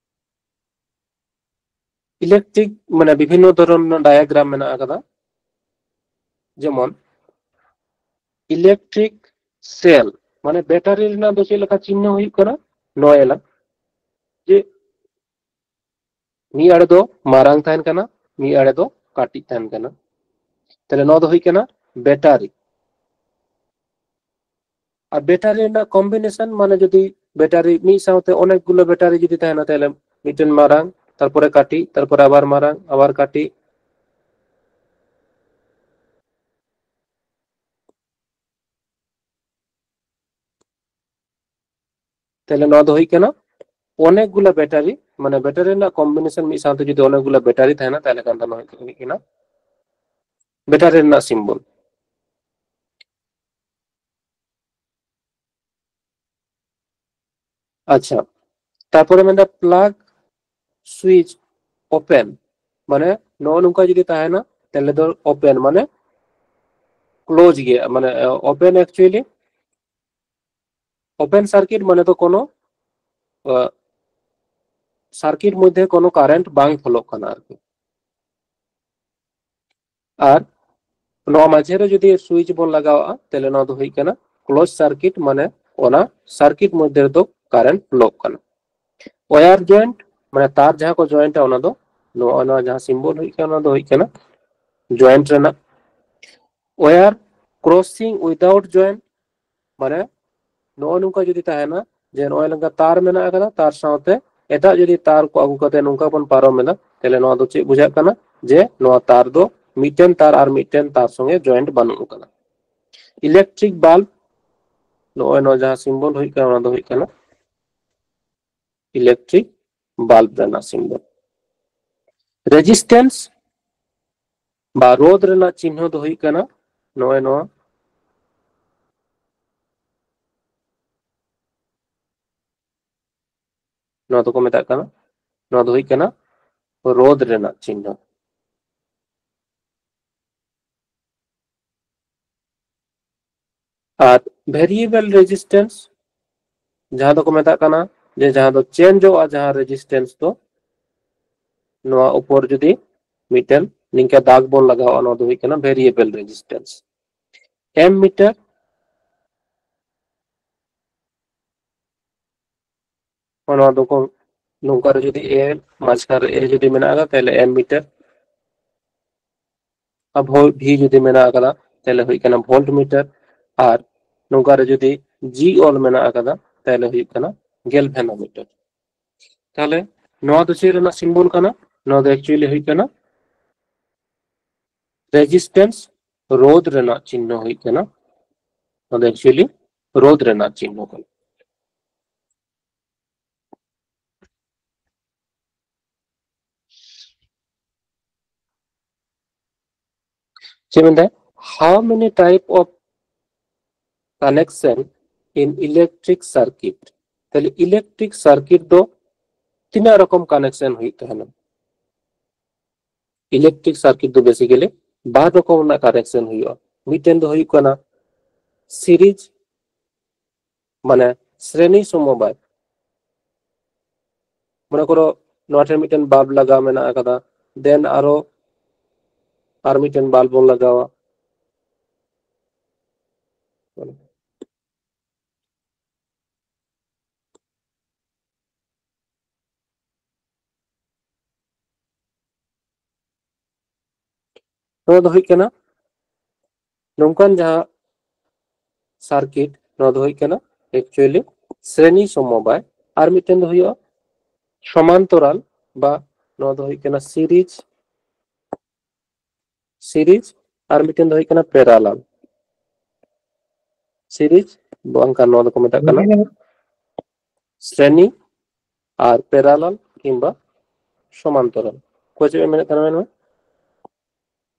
Electric, ᱢᱟᱱᱮ ᱵᱤᱵᱷᱤᱱᱱᱚ ᱫᱷᱚᱨᱚᱱ ᱨᱮᱱᱟᱜ diagram ᱢᱮᱱᱟᱜ ᱟᱠᱟᱫᱟ, ᱡᱮᱢᱚᱱ electric cell, ᱢᱟᱱᱮ battery ᱨᱮᱱᱟᱜ ᱫᱚ ᱪᱮᱫ ᱞᱮᱠᱟ ᱪᱤᱱᱦᱟᱹ ᱦᱩᱭᱩᱜ ᱠᱟᱱᱟ, ᱱᱚᱣᱟ ᱧᱮᱞᱟ ᱡᱮ ᱢᱤᱫ ᱟᱲᱮ ᱫᱚ ᱢᱟᱨᱟᱝ ᱛᱟᱦᱮᱱ ᱠᱟᱱᱟ, ᱢᱤᱫ ᱟᱲᱮ ᱫᱚ ᱠᱟᱹᱴᱤᱡ ᱛᱟᱦᱮᱱ ᱠᱟᱱᱟ᱾ ᱛᱟᱦᱞᱮ ᱱᱚᱣᱟ ᱫᱚ ᱦᱩᱭᱩᱜ ᱠᱟᱱᱟ battery᱾ ᱟᱨ battery ᱨᱮᱱᱟᱜ combination, ᱢᱟᱱᱮ ᱡᱩᱫᱤ battery ᱢᱤᱫ ᱥᱟᱶᱛᱮ ᱚᱱᱮᱠ ᱜᱩᱞᱳ battery ᱡᱩᱫᱤ ᱛᱟᱦᱮᱱᱟ, ᱛᱟᱦᱞᱮ ᱢᱤᱫᱴᱮᱱ ᱢᱟᱨᱟᱝ, ᱛᱟᱨᱯᱚᱨᱮ ᱠᱟᱹᱴᱤᱡ, ᱛᱟᱨᱯᱚᱨᱮ ᱟᱵᱟᱨ ᱢᱟᱨᱟᱝ, ᱟᱵᱟᱨ ᱠᱟᱹᱴᱤᱡ᱾ ᱛᱟᱦᱞᱮ ᱱᱚᱣᱟ ᱫᱚ ᱦᱩᱭᱩᱜ ᱠᱟᱱᱟ ᱚᱱᱮᱠ ᱜᱩᱞᱟ battery, ᱢᱟᱱᱮ battery ᱨᱮᱱᱟᱜ combination ᱢᱤᱫ ᱥᱟᱶᱛᱮ ᱡᱩᱫᱤ ᱚᱱᱮᱠ ᱜᱩᱞᱟ battery ᱛᱟᱦᱮᱱᱟ, ᱛᱟᱦᱞᱮ ᱠᱷᱟᱱ ᱫᱚ ᱱᱚᱣᱟ ᱦᱩᱭᱩᱜ ᱠᱟᱱᱟ battery ᱨᱮᱱᱟᱜ symbol᱾ ᱟᱪᱪᱷᱟ, ᱛᱟᱨᱯᱚᱨᱮ ᱢᱮᱱᱫᱟ plug switch open, ᱢᱟᱱᱮ ᱱᱚᱜᱼᱚ ᱱᱚᱝᱠᱟ ᱡᱩᱫᱤ ᱛᱟᱦᱮᱱᱟ, ᱛᱟᱦᱞᱮ ᱫᱚ open, ᱢᱟᱱᱮ close ᱜᱮᱭᱟ, ᱢᱟᱱᱮ open, actually open circuit ᱢᱟᱱᱮ ᱫᱚ ᱠᱳᱱᱳ circuit ᱢᱚᱫᱽᱫᱷᱮ ᱠᱳᱱᱳ current ᱵᱟᱝ ᱯᱷᱳᱞᱳᱜ ᱠᱟᱱᱟ ᱟᱨᱠᱤ᱾ ᱟᱨ ᱱᱚᱣᱟ ᱢᱟᱡᱷᱮ ᱨᱮ ᱡᱩᱫᱤ switch ᱵᱚᱱ ᱞᱟᱜᱟᱣᱟᱜᱼᱟ, ᱛᱟᱦᱞᱮ ᱱᱚᱣᱟ ᱫᱚ ᱦᱩᱭᱩᱜ ᱠᱟᱱᱟ close circuit, ᱢᱟᱱᱮ ᱚᱱᱟ circuit ᱢᱚᱫᱽᱫᱷᱮ ᱨᱮᱫᱚ current ᱯᱷᱳᱞᱳᱜ ᱠᱟᱱᱟ᱾ Wire joint, ᱢᱟᱱᱮ ᱛᱟᱨ ᱡᱟᱦᱟᱸ ᱠᱚ jointᱟ, ᱚᱱᱟ ᱫᱚ ᱱᱚᱣᱟ, ᱱᱚᱣᱟ ᱡᱟᱦᱟᱸ symbol ᱦᱩᱭᱩᱜ ᱠᱟᱱᱟ, ᱚᱱᱟ ᱫᱚ ᱦᱩᱭᱩᱜ ᱠᱟᱱᱟ joint ᱨᱮᱱᱟᱜ᱾ Wire crossing without joint, ᱢᱟᱱᱮ ᱱᱚᱜᱼᱚ ᱱᱚᱝᱠᱟ ᱡᱩᱫᱤ ᱛᱟᱦᱮᱱᱟ ᱡᱮ ᱱᱚᱜᱼᱚᱭ ᱱᱚᱝᱠᱟ ᱛᱟᱨ ᱢᱮᱱᱟᱜ ᱟᱠᱟᱫᱟ, ᱛᱟᱨ ᱥᱟᱶᱛᱮ ᱮᱴᱟᱜ ᱡᱩᱫᱤ ᱛᱟᱨ ᱠᱚ ᱟᱹᱜᱩ ᱠᱟᱛᱮ ᱱᱚᱝᱠᱟ ᱵᱚᱱ ᱯᱟᱨᱚᱢ ᱮᱫᱟ, ᱛᱟᱦᱞᱮ ᱱᱚᱣᱟ ᱫᱚ ᱪᱮᱫ ᱵᱩᱡᱷᱟᱹᱜ ᱠᱟᱱᱟ? ᱡᱮ ᱱᱚᱣᱟ ᱛᱟᱨ ᱫᱚ ᱢᱤᱫᱴᱮᱱ ᱛᱟᱨ ᱟᱨ ᱢᱤᱫᱴᱮᱱ ᱛᱟᱨ ᱥᱚᱸᱜᱮ joint ᱵᱟᱹᱱᱩᱜ ᱟᱠᱟᱫᱟ᱾ Electric bulb, ᱱᱚᱜᱼᱚᱭ ᱱᱚᱣᱟ ᱡᱟᱦᱟᱸ symbol ᱦᱩᱭᱩᱜ ᱠᱟᱱᱟ, ᱚᱱᱟ ᱫᱚ ᱦᱩᱭᱩᱜ ᱠᱟᱱᱟ electric bulb ᱨᱮᱱᱟᱜ symbol᱾ Resistance, ᱵᱟ ᱨᱳᱫᱷ ᱨᱮᱱᱟᱜ ᱪᱤᱱᱦᱟᱹ ᱫᱚ ᱦᱩᱭᱩᱜ ᱠᱟᱱᱟ ᱱᱚᱜᱼᱚᱭ ᱱᱚᱣᱟ᱾ ᱱᱚᱣᱟ ᱫᱚᱠᱚ ᱢᱮᱛᱟᱜ ᱠᱟᱱᱟ, ᱱᱚᱣᱟ ᱫᱚ ᱦᱩᱭᱩᱜ ᱠᱟᱱᱟ ᱨᱳᱫᱷ ᱨᱮᱱᱟᱜ ᱪᱤᱱᱦᱟᱹ᱾ ᱟᱨ ᱵᱷᱮᱨᱤᱭᱮᱵᱚᱞ ᱨᱮᱡᱤᱥᱴᱮᱱᱥ, ᱡᱟᱦᱟᱸ ᱫᱚᱠᱚ ᱢᱮᱛᱟᱜ ᱠᱟᱱᱟ ᱡᱮ ᱡᱟᱦᱟᱸ ᱫᱚ ᱪᱮᱧᱡᱚᱜᱼᱟ, ᱡᱟᱦᱟᱸ ᱨᱮᱡᱤᱥᱴᱮᱱᱥ ᱫᱚ ᱱᱚᱣᱟ ᱩᱯᱚᱨ ᱡᱩᱫᱤ ᱢᱤᱫᱴᱮᱱ ᱱᱤᱝᱠᱟ ᱫᱟᱜᱽ ᱵᱚᱱ ᱞᱟᱜᱟᱣᱟ, ᱱᱚᱣᱟ ᱫᱚ ᱦᱩᱭᱩᱜ ᱠᱟᱱᱟ ᱵᱷᱮᱨᱤᱭᱮᱵᱚᱞ ᱨᱮᱡᱤᱥᱴᱮᱱᱥ᱾ ᱮᱢ ᱢᱤᱴᱟᱨ, ᱱᱚᱣᱟ ᱫᱚᱠᱚ ᱱᱚᱝᱠᱟ ᱨᱮ ᱡᱩᱫᱤ ᱮ ᱢᱟᱡᱷᱠᱷᱟᱱ ᱨᱮ ᱮ ᱡᱩᱫᱤ ᱢᱮᱱᱟᱜ ᱟᱠᱟᱫᱟ, ᱛᱟᱦᱞᱮ ᱮᱢ ᱢᱤᱴᱟᱨ᱾ ᱟᱨ ᱵᱷᱳ-, ᱵᱷᱤ ᱡᱩᱫᱤ ᱢᱮᱱᱟᱜ ᱟᱠᱟᱫᱟ, ᱛᱟᱦᱞᱮ ᱦᱩᱭᱩᱜ ᱠᱟᱱᱟ ᱵᱷᱳᱞᱴ ᱢᱤᱴᱟᱨ᱾ ᱟᱨ ᱱᱚᱝᱠᱟ ᱨᱮ ᱡᱩᱫᱤ ᱡᱤ ᱚᱞ ᱢᱮᱱᱟᱜ ᱟᱠᱟᱫᱟ, ᱛᱟᱦᱞᱮ ᱦᱩᱭᱩᱜ ᱠᱟᱱᱟ ᱜᱮᱞᱵᱷᱮᱱᱳᱢᱤᱴᱟᱨ᱾ ᱛᱟᱦᱞᱮ ᱱᱚᱣᱟ ᱫᱚ ᱪᱮᱫ ᱨᱮᱱᱟᱜ ᱥᱤᱢᱵᱚᱞ ᱠᱟᱱᱟ? ᱱᱚᱣᱟ ᱫᱚ ᱮᱠᱪᱩᱭᱮᱞᱤ ᱦᱩᱭᱩᱜ ᱠᱟᱱᱟ ᱨᱮᱡᱤᱥᱴᱮᱱᱥ, ᱨᱳᱫᱷ ᱨᱮᱱᱟᱜ ᱪᱤᱱᱦᱟᱹ ᱦᱩᱭᱩᱜ ᱠᱟᱱᱟ᱾ ᱱᱚᱣᱟ ᱫᱚ ᱮᱠᱪᱩᱭᱮᱞᱤ ᱨᱳᱫᱷ ᱨᱮᱱᱟᱜ ᱪᱤᱱᱦᱟᱹ ᱠᱟᱱᱟ᱾ ᱪᱮᱫ ᱢᱮᱱᱫᱟᱭ? How many type of connection in electric circuit? ᱛᱟᱦᱞᱮ ᱤᱞᱮᱠᱴᱨᱤᱠ ᱥᱟᱨᱠᱤᱴ ᱫᱚ ᱛᱤᱱᱟᱹᱜ ᱨᱚᱠᱚᱢ ᱠᱟᱱᱮᱠᱥᱚᱱ ᱦᱩᱭᱩᱜ ᱛᱟᱦᱮᱱᱟ? ᱤᱞᱮᱠᱴᱨᱤᱠ ᱥᱟᱨᱠᱤᱴ ᱫᱚ ᱵᱮᱥᱤᱠᱟᱞᱤ ᱵᱟᱨ ᱨᱚᱠᱚᱢ ᱨᱮᱱᱟᱜ ᱠᱟᱱᱮᱠᱥᱚᱱ ᱦᱩᱭᱩᱜᱼᱟ᱾ ᱢᱤᱫᱴᱮᱱ ᱫᱚ ᱦᱩᱭᱩᱜ ᱠᱟᱱᱟ ᱥᱤᱨᱤᱡᱽ, ᱢᱟᱱᱮ ᱥᱨᱮᱱᱤ ᱥᱚᱢᱚᱵᱟᱭ᱾ ᱢᱚᱱᱮ ᱠᱚᱨᱚ ᱱᱚᱣᱟ ᱴᱷᱮᱱ ᱢᱤᱫᱴᱮᱱ ᱵᱟᱞᱵ ᱞᱟᱜᱟᱣ ᱢᱮᱱᱟᱜ ᱟᱠᱟᱫᱟ, ᱫᱮᱱ ᱟᱨᱚ ᱟᱨ ᱢᱤᱫᱴᱮᱱ ᱵᱟᱞᱵ ᱵᱚᱱ ᱞᱟᱜᱟᱣᱟ᱾ ᱱᱚᱣᱟ ᱫᱚ ᱦᱩᱭᱩᱜ ᱠᱟᱱᱟ ᱱᱚᱝᱠᱟᱱ ᱡᱟᱦᱟᱸ ᱥᱟᱨᱠᱤᱴ, ᱱᱚᱣᱟ ᱫᱚ ᱦᱩᱭᱩᱜ ᱠᱟᱱᱟ ᱮᱠᱪᱩᱭᱮᱞᱤ ᱥᱨᱮᱱᱤ ᱥᱚᱢᱚᱵᱟᱭ᱾ ᱟᱨ ᱢᱤᱫᱴᱮᱱ ᱫᱚ ᱦᱩᱭᱩᱜᱼᱟ ᱥᱚᱢᱟᱱᱛᱚᱨᱟᱞ, ᱵᱟ ᱱᱚᱣᱟ ᱫᱚ ᱦᱩᱭᱩᱜ ᱠᱟᱱᱟ ᱥᱤᱨᱤᱡᱽ, ᱥᱤᱨᱤᱡᱽ᱾ ᱟᱨ ᱢᱤᱫᱴᱮᱱ ᱫᱚ ᱦᱩᱭᱩᱜ ᱠᱟᱱᱟ ᱯᱮᱨᱟᱞᱟᱞ᱾ ᱥᱤᱨᱤᱡᱽ ᱵᱟᱝᱠᱷᱟᱱ ᱱᱚᱣᱟ ᱫᱚᱠᱚ ᱢᱮᱛᱟᱜ ᱠᱟᱱᱟ ᱥᱨᱮᱱᱤ ᱟᱨ ᱯᱮᱨᱟᱞᱟᱞ ᱠᱤᱝᱵᱟ ᱥᱚᱢᱟᱱᱛᱚᱨᱟᱞ᱾ ᱚᱠᱚᱭ ᱪᱮᱫ ᱮ ᱢᱮᱱᱮᱫ ᱛᱟᱦᱮᱱᱟ, ᱢᱮᱱ ᱢᱮ?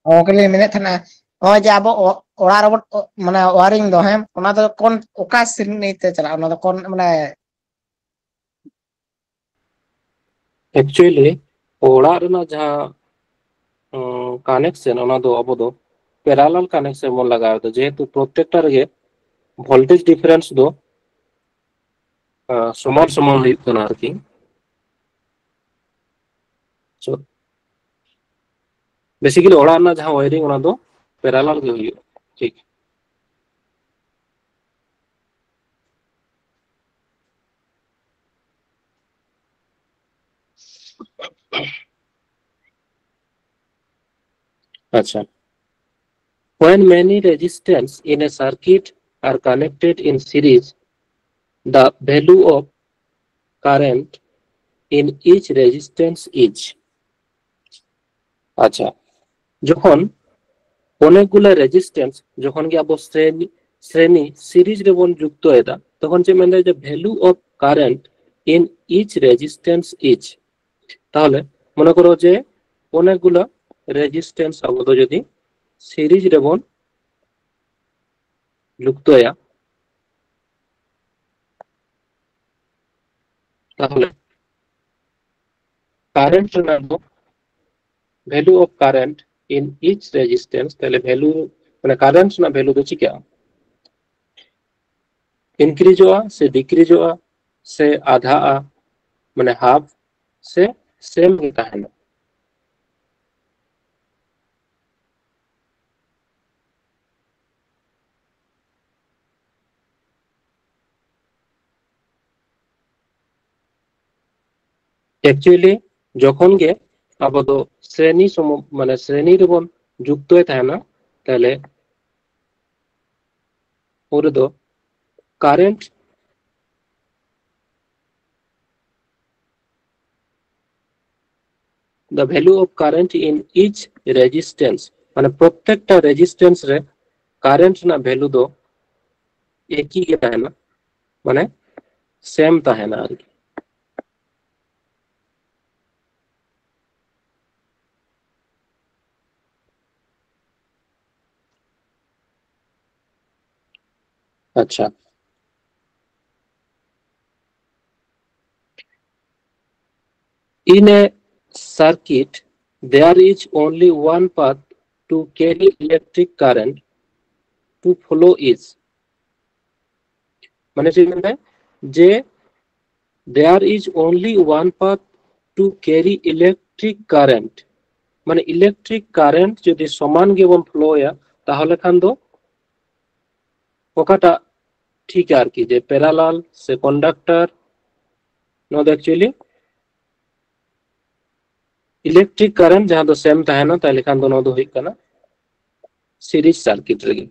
ᱜᱚᱝᱠᱮ ᱞᱤᱧ ᱢᱮᱱᱮᱫ ᱛᱟᱦᱮᱱᱟ, ᱱᱚᱜᱼᱚᱭ ᱡᱮ ᱟᱵᱚ ᱚ-, ᱚᱲᱟᱜ ᱨᱮᱵᱚᱱ ᱚ-, ᱢᱟᱱᱮ wiring ᱫᱚ, ᱦᱮᱸ, ᱚᱱᱟ ᱫᱚ ᱠᱚᱱ-, ᱚᱠᱟ ᱥᱨᱮᱱᱤ ᱛᱮ ᱪᱟᱞᱟᱜᱼᱟ? ᱚᱱᱟ ᱫᱚ ᱠᱚᱱ-, ᱢᱟᱱᱮ actually ᱚᱲᱟᱜ ᱨᱮᱱᱟᱜ ᱡᱟᱦᱟᱸ, ᱩᱸ, connection, ᱚᱱᱟ ᱫᱚ ᱟᱵᱚ ᱫᱚ parallel connection ᱵᱚᱱ ᱞᱟᱜᱟᱣ ᱮᱫᱟ, ᱡᱮᱦᱮᱛᱩ ᱯᱨᱚᱛᱮᱠᱴᱟ ᱨᱮᱜᱮ voltage difference ᱫᱚ, ᱟᱸ, ᱥᱚᱢᱟᱱ ᱥᱚᱢᱟᱱ ᱦᱩᱭᱩᱜ ᱠᱟᱱᱟ ᱟᱨᱠᱤ᱾ So, basically ᱚᱲᱟᱜ ᱨᱮᱱᱟᱜ ᱡᱟᱦᱟᱸ wiring, ᱚᱱᱟ ᱫᱚ parallel ᱜᱮ ᱦᱩᱭᱩᱜᱼᱟ᱾ ᱴᱷᱤᱠ᱾ ᱟᱪᱪᱷᱟ, when many resistance in a circuit are connected in series, the value of current in each resistance is. ᱟᱪᱪᱷᱟ, ᱡᱚᱠᱷᱚᱱ ᱚᱱᱮᱠ ᱜᱩᱞᱟ resistance, ᱡᱚᱠᱷᱚᱱ ᱜᱮ ᱟᱵᱚ ᱥᱨᱮᱱᱤ, ᱥᱨᱮᱱᱤ series ᱨᱮᱵᱚᱱ ᱡᱩᱠᱛᱚ ᱮᱫᱟ, ᱛᱚᱠᱷᱚᱱ ᱪᱮᱫ ᱢᱮᱱᱫᱟ ᱡᱮ value of current in each resistance is. ᱛᱟᱦᱚᱞᱮ ᱢᱚᱱᱮ ᱠᱚᱨᱚ ᱡᱮ ᱚᱱᱮᱠ ᱜᱩᱞᱟ resistance ᱟᱵᱚ ᱫᱚ ᱡᱩᱫᱤ series ᱨᱮᱵᱚᱱ ᱡᱩᱠᱛᱚᱭᱟ, ᱛᱟᱦᱚᱞᱮ current ᱨᱮᱱᱟᱜ ᱫᱚ value of current in each resistance, ᱛᱟᱦᱚᱞᱮ value, ᱢᱟᱱᱮ current ᱨᱮᱱᱟᱜ value ᱫᱚ ᱪᱤᱠᱟᱹᱜᱼᱟ? increaseᱚᱜᱼᱟ ᱥᱮ decreaseᱚᱜᱼᱟ ᱥᱮ ᱟᱫᱷᱟᱜᱼᱟ, ᱢᱟᱱᱮ half, ᱥᱮ same ᱜᱮ ᱛᱟᱦᱮᱱᱟ? Actually ᱡᱚᱠᱷᱚᱱ ᱜᱮ ᱟᱵᱚ ᱫᱚ ᱥᱨᱮᱱᱤ ᱥᱚᱢᱚ-, ᱢᱟᱱᱮ ᱥᱨᱮᱱᱤ ᱨᱮᱵᱚᱱ ᱡᱩᱠᱛᱚᱭ ᱛᱟᱦᱮᱱᱟ, ᱛᱟᱦᱞᱮ ᱩᱱ ᱨᱮᱫᱚ current, the value of current in each resistance, ᱢᱟᱱᱮ ᱯᱨᱚᱛᱮᱠᱴᱟ resistance ᱨᱮ current ᱨᱮᱱᱟᱜ value ᱫᱚ ᱮᱠᱤ ᱜᱮ ᱛᱟᱦᱮᱱᱟ, ᱢᱟᱱᱮ same ᱛᱟᱦᱮᱱᱟ ᱟᱨᱠᱤ᱾ ᱟᱪᱪᱷᱟ, in a circuit there is only one path to carry electric current to flow is, ᱢᱟᱱᱮ ᱪᱮᱫ ᱢᱮᱱᱫᱟᱭ ᱡᱮ there is only one path to carry electric current, ᱢᱟᱱᱮ electric current ᱡᱩᱫᱤ ᱥᱚᱢᱟᱱ ᱜᱮᱵᱚᱱ flow ᱭᱟ ᱛᱟᱦᱚᱞᱮ ᱠᱷᱟᱱ ᱫᱚ ᱚᱠᱟᱴᱟᱜ ᱴᱷᱤᱠᱟ ᱟᱨᱠᱤ, ᱡᱮ parallel ᱥᱮ conductor? ᱱᱚᱣᱟ ᱫᱚ actually electric current ᱡᱟᱦᱟᱸ ᱫᱚ same ᱛᱟᱦᱮᱱᱟ, ᱛᱟᱦᱞᱮ ᱠᱷᱟᱱ ᱫᱚ ᱱᱚᱣᱟ ᱫᱚ ᱦᱩᱭᱩᱜ ᱠᱟᱱᱟ series circuit ᱨᱮᱜᱮ᱾